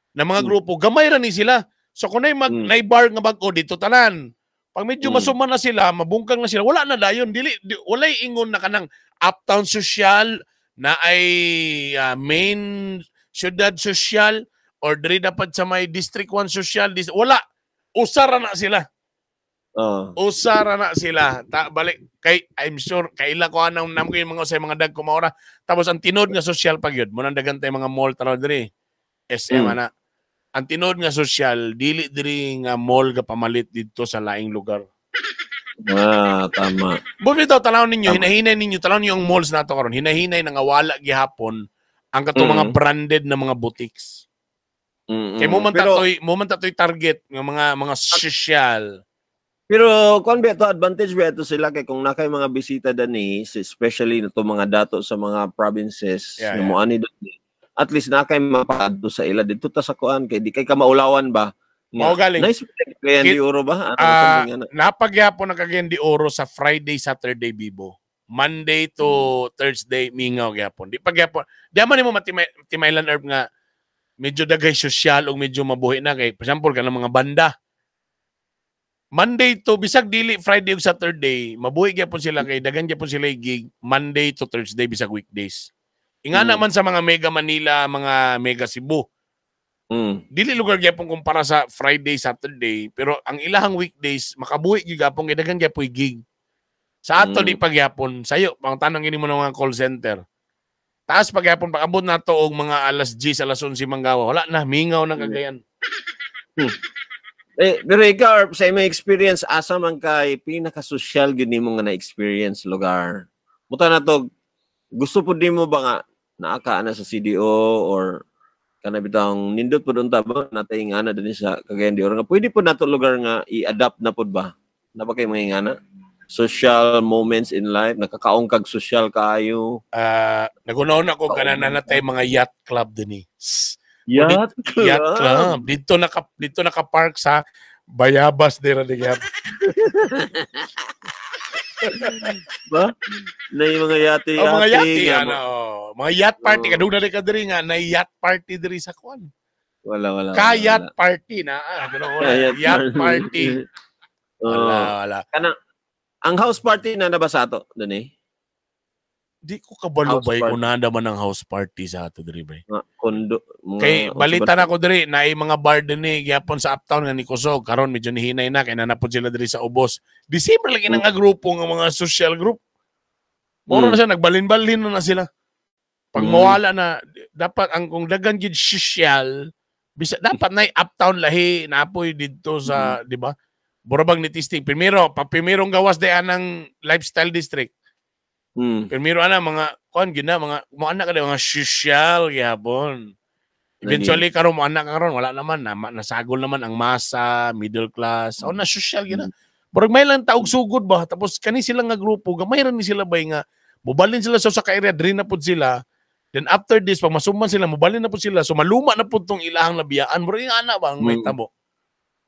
na mga grupo, gamay ra ni sila. So kung nay mag nay bar nga bag-o dito tanan. Pag medyo masuma na sila, mabungkang na sila, wala na dayon, dili di, walay ingon na kanang uptown social na ay main syudad social or diri dapat sa may District 1 social, wala. Usara na sila. Usara na sila. Ta, balik kay I'm sure kaila ko anang nam ko yung mga sa mga dagko maora. Tapos ang tinuod nga social pag yun, mo nang dagan tay mga mall tanaw diri. SM ana. Ang tinuod nga social dili diri nga mall ga pamalit didto sa laing lugar. Tama. Bumitaw tanaw ninyo, hinahinay ninyo, tanaw ninyo ang malls nato karon. Hinahinay na nga wala gihapon ang katong mga branded na mga boutiques. Kay mo man tatoy target nga mga social. Pero kuan ba ito, advantage ba ito sila kay kung nakay mga bisita dani, especially na to mga dato sa mga provinces, yeah, mo ani dani. At least nakay mapaadto sa ila didto ta sa kuan kay di kay ka maulawan ba. Mao galing. Nice Cagayan de Oro ba? Ano, napagyapon ang Cagayan de Oro sa Friday, Saturday bibo. Monday to Thursday mingaw gyapon. Di pagyapon. Di man nimo matimailan herb nga medyo daghay sosyal og medyo mabuhi na kay for example kanang mga banda. Monday to bisag dili Friday ug Saturday, mabuhi gyapon sila kay daghan gyapon sila gig Monday to Thursday bisag weekdays. Ingana man sa mga Mega Manila, mga Mega Cebu. Dili lugar gyapon kumpara sa Friday, Saturday, pero ang ilahang weekdays makabuhi gyud gyapon kay daghan gyapon gig. Sa ato di pagyapon, sayo pangtanong ini mo ng mga call center. Taas pagyapon pag-abot nato og mga alas 10, alas 11 manggawa, wala na mingaw ng Cagayan. Eh, pero ikaw, sa imong experience, asa man kay pinaka-social gyud nimo nga na-experience lugar? Muta na to, gusto pud nimo ba nga naa ka ana sa CDO or kana bitang nindot pud unta ba natay ingana dinhi sa Cagayan de Oro nga pwede pud nato lugar nga i-adapt na pud ba? Na ba kay mga ingana? Social moments in life, nakakaong kag social kaayo. Nagunaon ako kana na natay mga yacht club dinhi. Yacht club. Yacht club. Dito naka-park sa Bayabas dira di gyap. Ba? Na yung mga yate, oh, mga yate, ano, oh. Mga yacht party kadugna ri ka diri nga na yacht party diri sa kuan. Wala. Ka yacht party na, wala. Yacht party. Wala. Kana ang house party na nabasa ato dani. Di ko kabalo House bay party. Kung naa man ang house party sa ato diri bay. Mga kondo. Mga, Kay balita na ko diri naay mga bar din eh gyapon sa uptown nga ni kusog karon medyo nihinay na kay nanapod sila diri sa ubos. December lagi na nga grupo nga mga social group. Moro na siya nagbalin-balin na sila. Pag mawala na dapat ang kung dagan gid social bisa dapat nay uptown lahi naapoy didto sa di ba? Burabang ni testing primero pa primerong gawas day anang lifestyle district. Primero ana mga kuan gid na mga mo anak ka mga social gyapon. Eventually karon mo anak ka karon wala naman na, nasagol naman ang masa, middle class. O na social gid na. Murag may lang taog sugod ba tapos kani sila nga grupo gamay ra ni sila bay nga mobalin sila sa ka area diri na pud sila. Then after this pag masuman sila mobalin na pud sila so maluma na pud tong ilahang nabiyaan. Murag yung ana ba ang may tabo.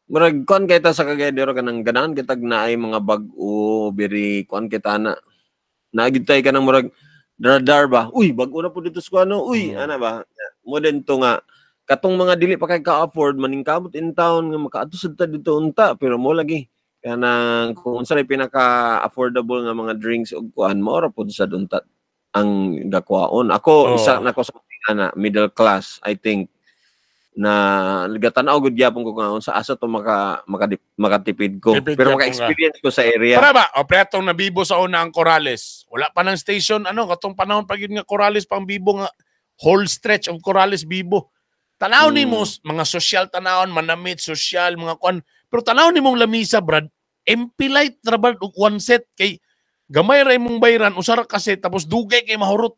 Murag kuan kay ta sa Cagayan de Oro kanang ganahan kitag naay mga bag-o biri kuan kita na. Naagid tay kanang murag radar ba. Uy, bag-o na pud dito sa kuano. Uy, ana ba. Mo din to nga katong mga dili pa kay ka-afford maningkamot in town nga makaadto sad ta dito unta pero mo lagi kanang kung unsa ray pinaka affordable nga mga drinks ug kuan mo ra pud sad unta ang gakuhaon. Ako isa na ko sa ana middle class I think na gatan-aw gud gyapon ko nga unsa asa to makatipid ko. Tipid Pero gyapon ka. maka-experience ko sa area. Para ba? O pretong nabibo sa una ang Corrales. Wala pa ng station ano katong panahon pa gyud nga Corrales pang bibo nga whole stretch of Corrales bibo. Tanaw nimo mga social tanawon manamit social mga kuan pero tanaw nimong lamisa brad MP light ra brad og one set kay gamay ra imong bayran usa ra ka set tapos dugay kay mahurot.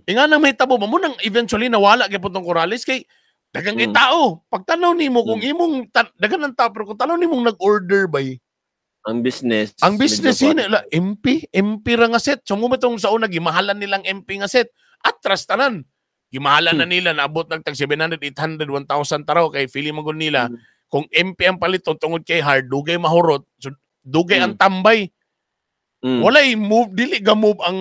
Inga nang may tabo mo nang eventually nawala gyapon tong Corrales kay daghang kay tao. Pagtanaw nimo kung imong daghan ng tao pero kung tanaw nimong nag-order bay Ang business. Ang business medyo yun, la, MP ra nga set. So mo itong sa una, gimahalan nilang MP nga set. Atras tanan. Gimahalan na nila, naabot nagtag 700, 800, 1,000 taraw kay feeling mo gud nila. Kung MP ang paliton tungod kay hard, dugay mahurot. So, dugay ang tambay. Walay move, dili ga move ang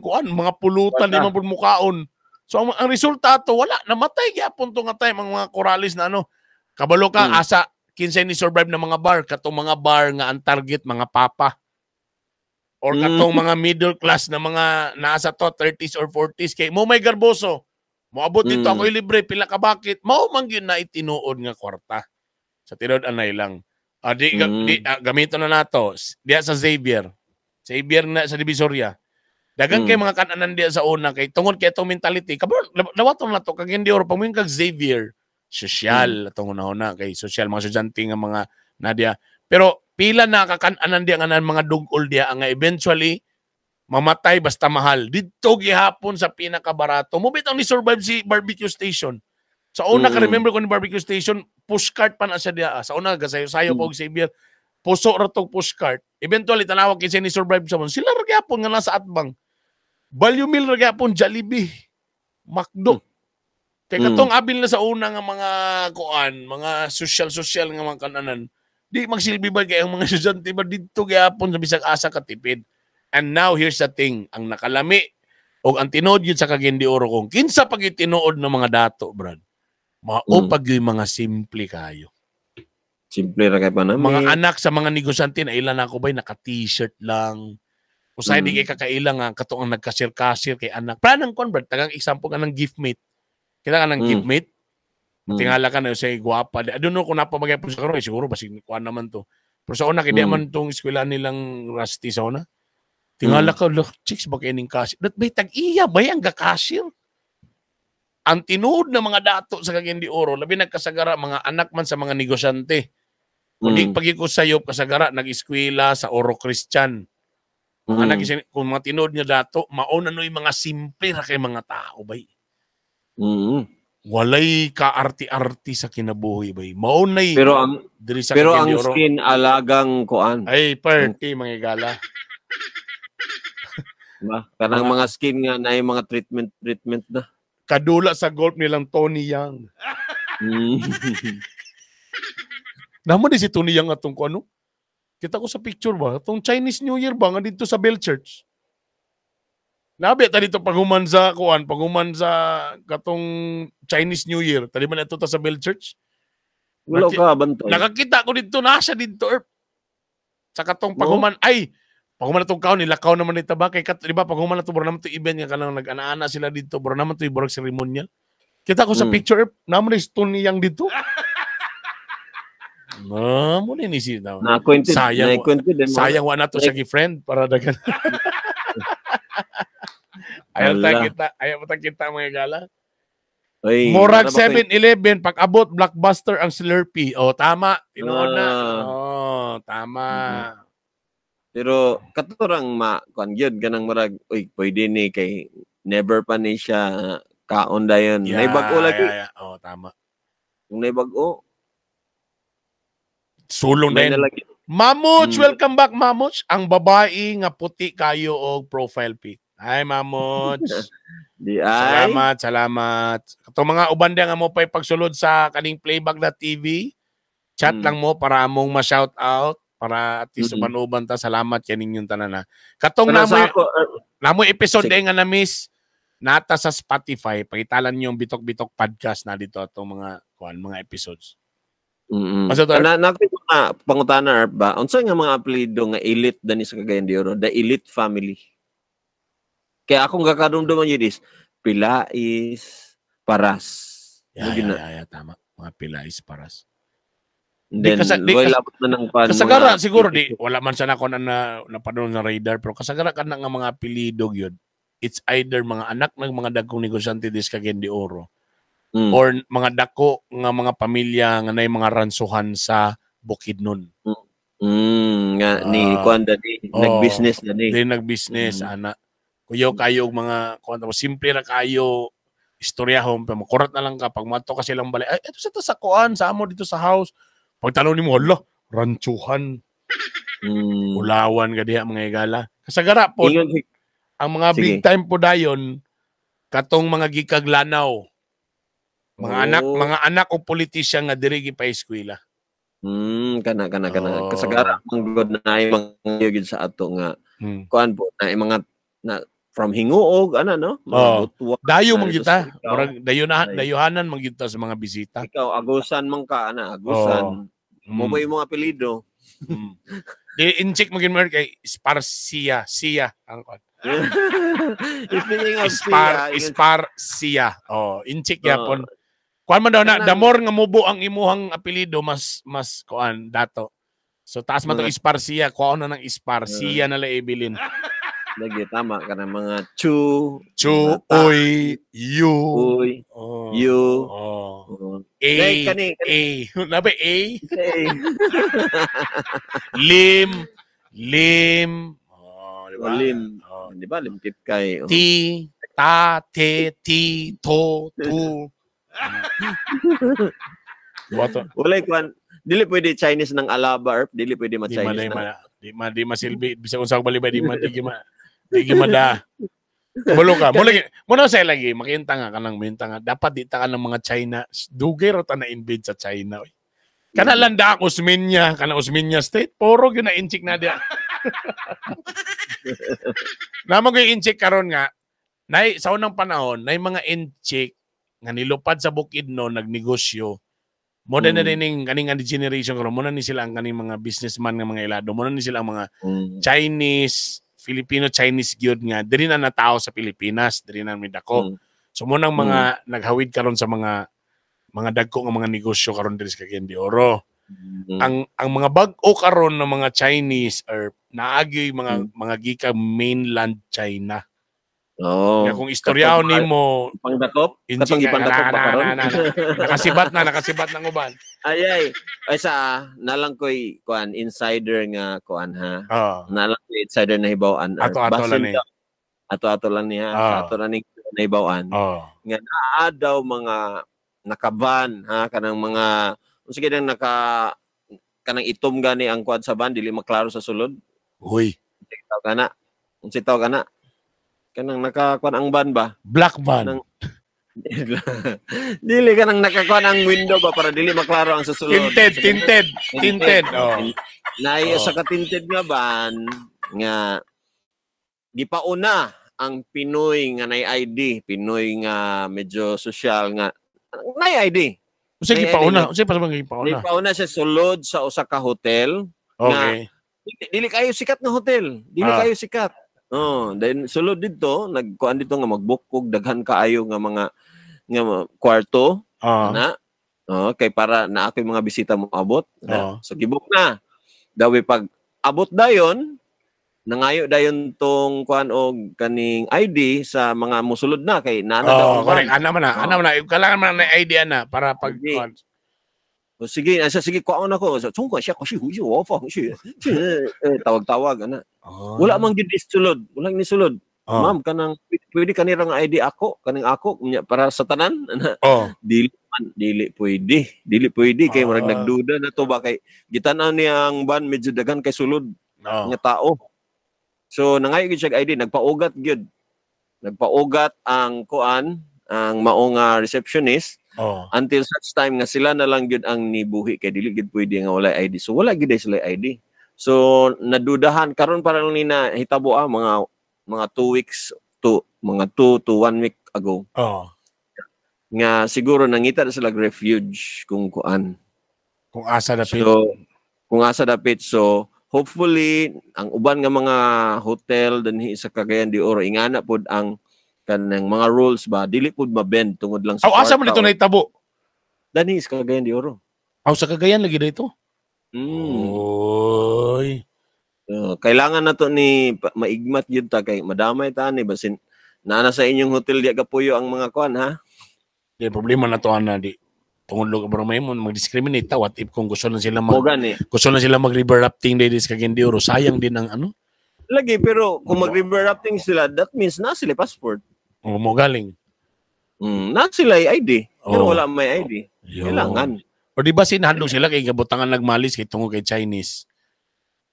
kuan, mga pulutan, di Wala. man pud mukaon. So ang resulta to wala, namatay gyapon to nga time ang mga Corrales na ano. Kabalo ka asa kinsay ni survive na mga bar katong mga bar nga ang target mga papa or katong mga middle class na mga nasa to 30s or 40s kay mo may garboso. Moabot dito ako libre pila ka bakit mao man gyud na itinuod nga kwarta. Sa tinuod anay lang. Di, di gamiton na nato diya sa Xavier. Xavier na sa Divisoria. Dagan kay mga kananan diya sa una kay tungod kay itong mentality. Kabro dawaton na to kag hindi or pamuin kag Xavier social atong una-una kay social mga estudyante nga mga nadia. Pero pila na kakan-anan diya nga nan mga dugol diya nga eventually mamatay basta mahal. Didto gihapon sa pinakabarato. Mo bitang ni survive si barbecue station. Sa una ka remember ko ni barbecue station, pushcart pa na siya diya. Sa una gasayo-sayo pa og Xavier. Puso ra tong pushcart. Eventually tanawag kinsa ni survive sa mon. Sila ra gyapon nga nasa atbang. Value meal ra gyapon Jollibee, McDo. Kay katong abil na sa una nga mga kuan, mga social-social nga mga kananan. Di magsilbi ba kay ang mga estudyante ba didto gyapon sa bisag asa katipid. And now here's the thing, ang nakalami og ang tinuod yun sa Cagayan de Oro kung kinsa pag tinuod ng mga dato, Brad. Mao pag yung mga simple kayo. Simple ra kay panamit. Mga anak sa mga negosyante na ilan ako ba'y naka-t-shirt lang. Usahay di kay kakaila nga katong ang nagkasir-kasir kay anak. Planang kon Brad, tagang example ka ng gift mate. Kita ka ng gift mate. Tingala ka na sa gwapa. I don't know kung napamagay po sa karon, eh, siguro basig kuan naman to. Pero sa una kay di man tong eskwela nilang rusty sa una. Tingala ka, look, chicks ba kay ning cashier? Dat bay tag-iya bay ang ga-cashier. Ang tinuod na mga dato sa Cagayan de Oro, labi nagkasagara mga anak man sa mga negosyante. Kung di pag ko sayop kasagara nag-eskwela sa Oro Christian. Mga anak kung mga tinuod nga dato, mauna no yung mga simple ra kay mga tao bay. Walay kaarti-arti sa kinabuhi bay. Maunay Pero ang diri sa pero Cagayan ang de Oro. skin alagang kuan. Ay, party mga igala. Ba? Kanang mga skin nga na mga treatment treatment na. Kadula sa golf nilang Tony Yang. Namo di si Tony Yang atong ko ano? Kita ko sa picture ba? Atong Chinese New Year ba nga dito sa Bell Church? Nabi ta dito paghuman sa kuan, paghuman sa katong Chinese New Year. Tadi man ato ta sa Bell Church. Wala ka bantay. Nakakita ko dito nasa dito erp. Sa katong No? paghuman ay Pag human na kaon, nilakaw naman dito ba? Kay kat, di ba, pag human na to, bro naman to event nga kanang nag-ana-ana sila dito, bro naman to burag ceremonial. Kita ko sa picture, naman ni stone niyang dito. No, mo ni si na. Na-acquainted, Sayang, na-acquainted din mo. Sayang wa na to siya gi-friend para dagan. Ayaw ta Ala. kita, ayaw ta kita mga gala. Oy, Murag nara ba ko- 7-Eleven pag abot Blockbuster ang Slurpee. Oh, tama. Tinuod na. Ah. Oh, tama. Pero katurang ma kuan gyud kanang murag uy pwede ni kay never pa ni siya kaon dayon. Yeah, Nay bag-o lagi. yeah. Oh, tama. Kung nay bag-o, Sulong may din. na lagi. Mamuch, welcome back Mamuch. Ang babae nga puti kayo og profile pic. Ay, Mamuch. Di ay. Salamat, salamat. Katong mga uban nga mo pa'y pagsulod sa kaning playback na TV, chat lang mo para among ma-shout out para at least uban-uban ta. Salamat kay ninyong tanan na. Katong Kana sa namoy ako, namoy episode Sige. nga na-miss nata sa Spotify. Pangitalan niyo yung Bitok-Bitok Podcast na dito atong mga kuan mga episodes. Basta to- Na na mga pangutana Arp, ba? Unsa nga mga apelyido nga elite dani sa Cagayan de Oro, the elite family. Kaya akong gakadumduman yun is Pilais, Paras. Yeah, Mo gyud yeah, na. yeah, tama. Mga Pilais Paras. And Di then, di labot na ng pan, Kasagara mga- siguro di wala man sana ko na napadulong sa radar pero kasagara ka na nga mga apelyido gyud. It's either mga anak ng mga dagkong negosyante dis Cagayan de Oro or mga dako nga mga pamilya nga nay mga ransuhan sa Bukidnon. Nga ni Ah. kuan dani, Oo. nag-business dani. Di nag-business ana. Kuyo kayo og mga kuan tapos simple ra kayo istoryahon pero makurat na lang ka pag mato ka silang balay. Ay, ito sa ta sa kuan sa amo dito sa house. Pagtanaw nimo hala, ranchuhan, ulawan ka diha mga higala. Kasagara po Ingon ang mga Sige. big time po dayon katong mga gikag Lanao. Mga anak, Oh. mga anak o politisyan nga diri gipa-eskwela. Kana kana kana. Oo. Kasagara man gud na ay mga gyud sa ato nga kuan po na ay mga na from Hinguog ana no? Mga Oo. Butwa. Dayo Na man dito gyud ta. sa ikaw. Murag dayo na Ay. dayuhanan man gyud ta sa mga bisita. Ikaw Agusan man ka ana, Agusan. Mo ba imong apelyido? Di incheck mo gyud mo kay Sparsia, siya ang kuan. Speaking of Spar siya, Sparsia. Oh, incheck Oo. yapon. Kuan man daw na Kanang- the more nga mubo ang imuhang apelyido mas mas kuan dato. So taas man tong Mga- Sparsia, kuan na ng Sparsia na la Evelyn. Lagi tama kana mga chu, Chu, mga ta, uy, you. uy, Oh. you. Oh. Oo. A, Dahil kani, A. Nabi A? A. Lim, lim. Oh, di ba? Lim. Oh. Di ba lim kit kay. Oh. T, ta, te, ti, to, tu. Diba to? Walay kuan dili pwede Chinese ng Alaba erp, dili pwede Di ma, ma-Chinese di ng ma, di ma, di masilbi. Bisag unsa balibay, di ma, di ma, di ma da. Kabalo ka. Mula, muna sa lagi, makinta nga ka ng minta nga. Dapat di ta ka ng mga China. Dugay ra ta na invade sa China. Oy. Kana lang da ang Osmeña, kana Osmeña State, puro gyud na inchik na diya. Namo gyud inchik karon nga, nay sa unang panahon, nay mga inchik nga nilupad sa Bukidnon nagnegosyo. Mo na rin ning kaning nga generation karon, mo na ni sila ang kaning mga businessman nga mga ilado, mo na ni sila ang mga Chinese, Filipino Chinese gyud nga diri na natao sa Pilipinas, diri na midako. So mo nang mga naghawid karon sa mga dagko nga mga negosyo karon diri sa Cagayan de Oro. Ang mga bag-o karon ng mga Chinese or naagyoy mga mga gikan mainland China. Oh. Kaya kung istoryahon nimo pangdakop, katong gipangdakop ba karon? Nakasibat na, nakasibat ng uban. Ay ay, ay sa nalang koy kuan insider nga kuan ha. Oh. Nalang koy insider na hibaw-an. Ato-ato lang ni. Ato-ato lang niya. Oh. Ato lang ni nahibaw-an. Oh. Nga naa daw mga nakaban ha kanang mga unsa nang naka kanang itom gani ang kuan sa van dili maklaro sa sulod. Uy. Unsa kana? Unsa tawag kana? Kanang nakakuan ang van ba? Black van. Nang, dili kanang nakakuan ang window ba para dili maklaro ang susulod. Tinted, tinted, tinted. Oh. Nay sa katinted nga van nga gipauna ang Pinoy nga nay ID, Pinoy nga medyo sosyal nga nay ID. Unsa gipauna? Unsa pa sa gipauna? Gipauna siya sulod sa usa ka hotel. Okay. Nga Dili kayo sikat nga hotel. Dili kayo sikat. Oh, then sulod didto, nagkuan dito nga mag-book og daghan kaayo nga mga nga kwarto na. Oh, kay para na ako'y mga bisita mo abot. Na. So gibook na. Dawi pag abot dayon, nangayo dayon tong kuan og kaning ID sa mga musulod na kay naa na daw Oh, ang correct. van. Ana man na. Ana man na. Kailangan man na ID ana para pag ID. O, sige, asa sige kuan ako. So, 中国下去回去我放去. Eh, tawag-tawag ana. Wala man gyud sulod, wala ni sulod. Ma'am, kanang pwede kanira nga ID ako, kaning ako unya para sa tanan ana. Dili man, dili pwede. Dili pwede kay murag nagduda na to ba kay gitan-aw niya ang van medyo daghan kay sulod nga tao. So nangayo gyud siya og ID, nagpaugat gyud. Nagpaugat ang kuan, ang mao nga receptionist until such time nga sila na lang gyud ang nibuhi kay dili gyud pwede nga walay ID. So wala gyud sila ID. So nadudahan karon pa lang ni na hitabo mga 2 weeks to mga 2 to 1 week ago. Nga siguro nangita na sila refuge kung kuan. Kung asa dapit. So kung asa dapit, so hopefully ang uban nga mga hotel dinhi sa Cagayan de Oro ingana pod ang kanang mga rules ba dili pod mabend tungod lang sa Aw, asa man kwarta dito o- nahitabo? Dinhi sa Cagayan de Oro. Aw, sa Cagayan lagi dito. Oy. So, kailangan na to ni maigmat gyud ta kay madamay ta ni basin naa na sa inyong hotel di kapuyo ang mga kuan ha. Di problema na to ana di. Tungod lo ka may mo mag-discriminate ta, what if kung gusto lang sila mag Mo gani. gusto lang sila mag river rafting dito sa Cagayan de Oro, sayang din ang ano. Lagi pero kung mag river rafting sila, that means na sila passport. O mo galing. Na sila ID. Pero wala may ID. Yun. Kailangan. O di ba sinahadlok sila kay gabutangan nagmalis kay tungod kay Chinese.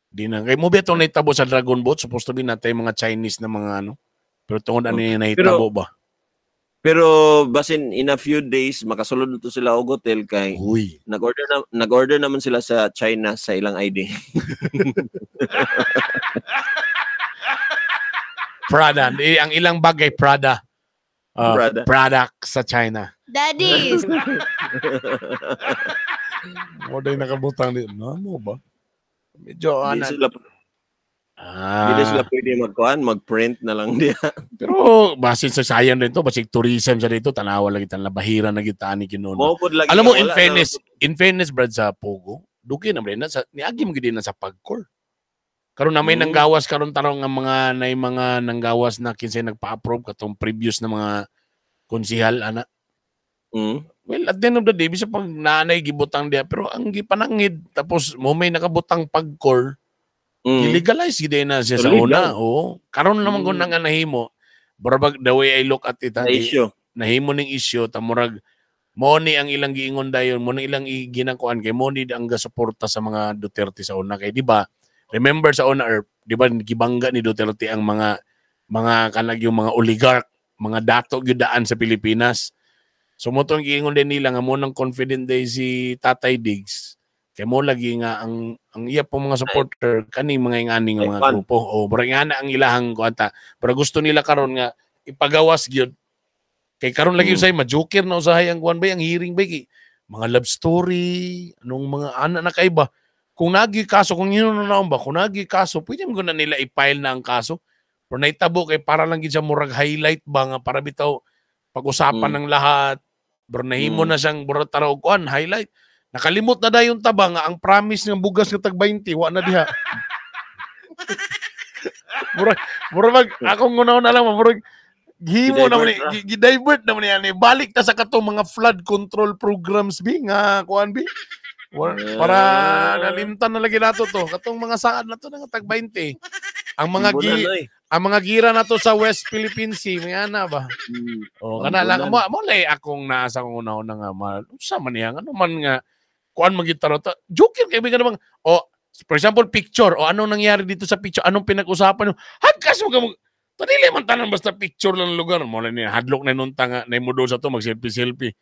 Di na kay mo betong nahitabo sa Dragon Boat, supposed to be natay mga Chinese na mga ano. Pero tungod ano yung nahitabo ba? Pero basin in a few days makasulod na to sila og hotel kay Uy. nag-order naman sila sa China sa ilang ID. Prada. Eh, ang ilang bagay Prada. Prada. Product sa China. Daddy, Mo day nakabutang di. No, mo ba? Medyo Di ana. sila di sila pwede magkuan, mag-print na lang diya. Pero basin sa sayang din to, basig tourism sa dito, tanawa lagi tan labahira na gyud ani kinuno. Mo pod lagi Alam mo, in wala na- fairness, Brad, sa Pogo, dugi na rin na sa niagi mo gyud na sa Pagcor. Karon na may nanggawas karon tarong nga mga nay mga nanggawas na kinsay nagpa-approve katong previous na mga konsihal ana. Well, at the end of the day, bisa pag naanay gibutang diya, pero ang gipanangid tapos mo may nakabutang Pagcor, i-legalize gid na siya sa Legal. una. Oo. Karon naman kung nang nahimo, barabag the way I look at it, Na issue. Nahimo ning issue, tamurag mo ni ang ilang giingon dayon, mo ni ilang ginakuan kay mo ni ang gasuporta sa mga Duterte sa una kay di ba? Remember sa una Erp, di ba gibangga ni Duterte ang mga kanag yung mga oligarch, mga dato gyud daan sa Pilipinas. So mo tong giingon din nila nga mo nang confident day si Tatay Diggs. Kay mo lagi nga ang iya pong mga supporter kani mga ingani nga mga Ay, grupo. O murag nga na ang ilahang kuanta. Pero gusto nila karon nga ipagawas gyud. Kay karon lagi usay ma-joker na usahay ang kuan bay ang hearing bay kay mga love story, anong mga ana na kay ba. Kung nagi kaso, kung yun na ba, kung nagi kaso, pwede mo na nila i-file na ang kaso. Pero naitabo kay para lang gid siya murag highlight ba nga para bitaw pag-usapan ng lahat. Pero nahimo na siyang murag taraw kuan highlight. Nakalimot na dayon taba nga ang promise ng bugas nga tag 20 wa na diha. Murag akong una na lang murag gihimo na man gi-divert na man yan. Balik ta sa katong mga flood control programs bi nga kuan bi. Para nalimtan na lagi nato to. Katong mga saan na to nga tag 20. Ang mga ang mga gira na to sa West Philippine Sea, may ana ba? Oh, kana lang mo mo lay akong naa sa akong una-una nga ma. Unsa man niya ano man nga kuan magitaro ta. Joker kay bigan namang oh, for example picture o anong nangyari dito sa picture, anong pinag-usapan nyo? Hagkas mo ka mo. Dili man tanan basta picture lang lugar mo ni hadlok na nunta nga nay mo sa to mag selfie selfie.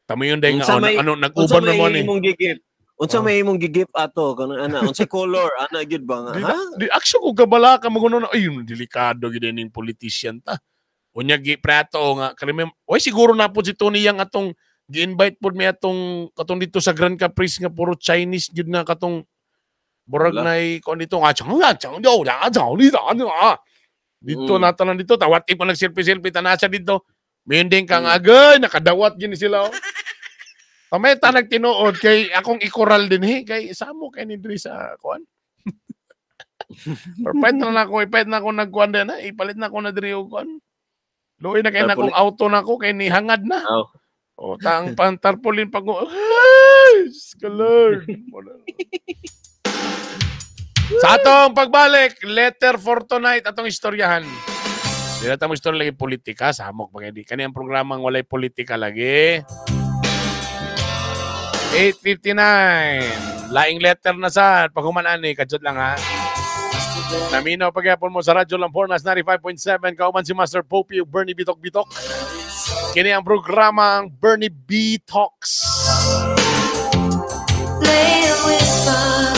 Tamo yun dahil nga ano nag-uban na mo ni. Unsa may imong gigip ato kanang ana, unsa color ana gyud ba nga ha? Di action ko gabala ka mo na ay delikado gyud ning politician ta. Unya gi prato nga karemem oy siguro na po si Tony Yang atong gi-invite pod mi atong katong dito sa Grand Caprice nga puro Chinese gyud nga katong Burag Wala. na kon dito nga chang nga chang yo ya chang li da nga. Dito na tanan dito tawat pa nag-selfie-selfie tanasa dito. Minding kang agay nakadawat gini sila. Oh. Pamay ta nagtinuod kay akong ikoral din he kay samo kay ni diri sa kuan. Or pwede na ako, ipait na ako nagkuan din ha. Ipalit na ako na diri og kuan. Luoy na kay na akong auto na ako kay ni hangad na. Oh. O tang pantarpulin pag ay, Diyos ko, Lord. Sa atong pagbalik, letter for tonight atong istoryahan. Di na tamo istorya lagi politika, samok pa di. Kani ang programang walay politika lagi. 8:59. Laing letter na sa paghuman ani, kadyot lang ha. Naminaw pagyapon mo sa Radyo Lampornas 95.7, kauban si Master Popey ug Bernie Bitok Bitok. Kini ang programa ang Bernie B Talks. Lay a whisper.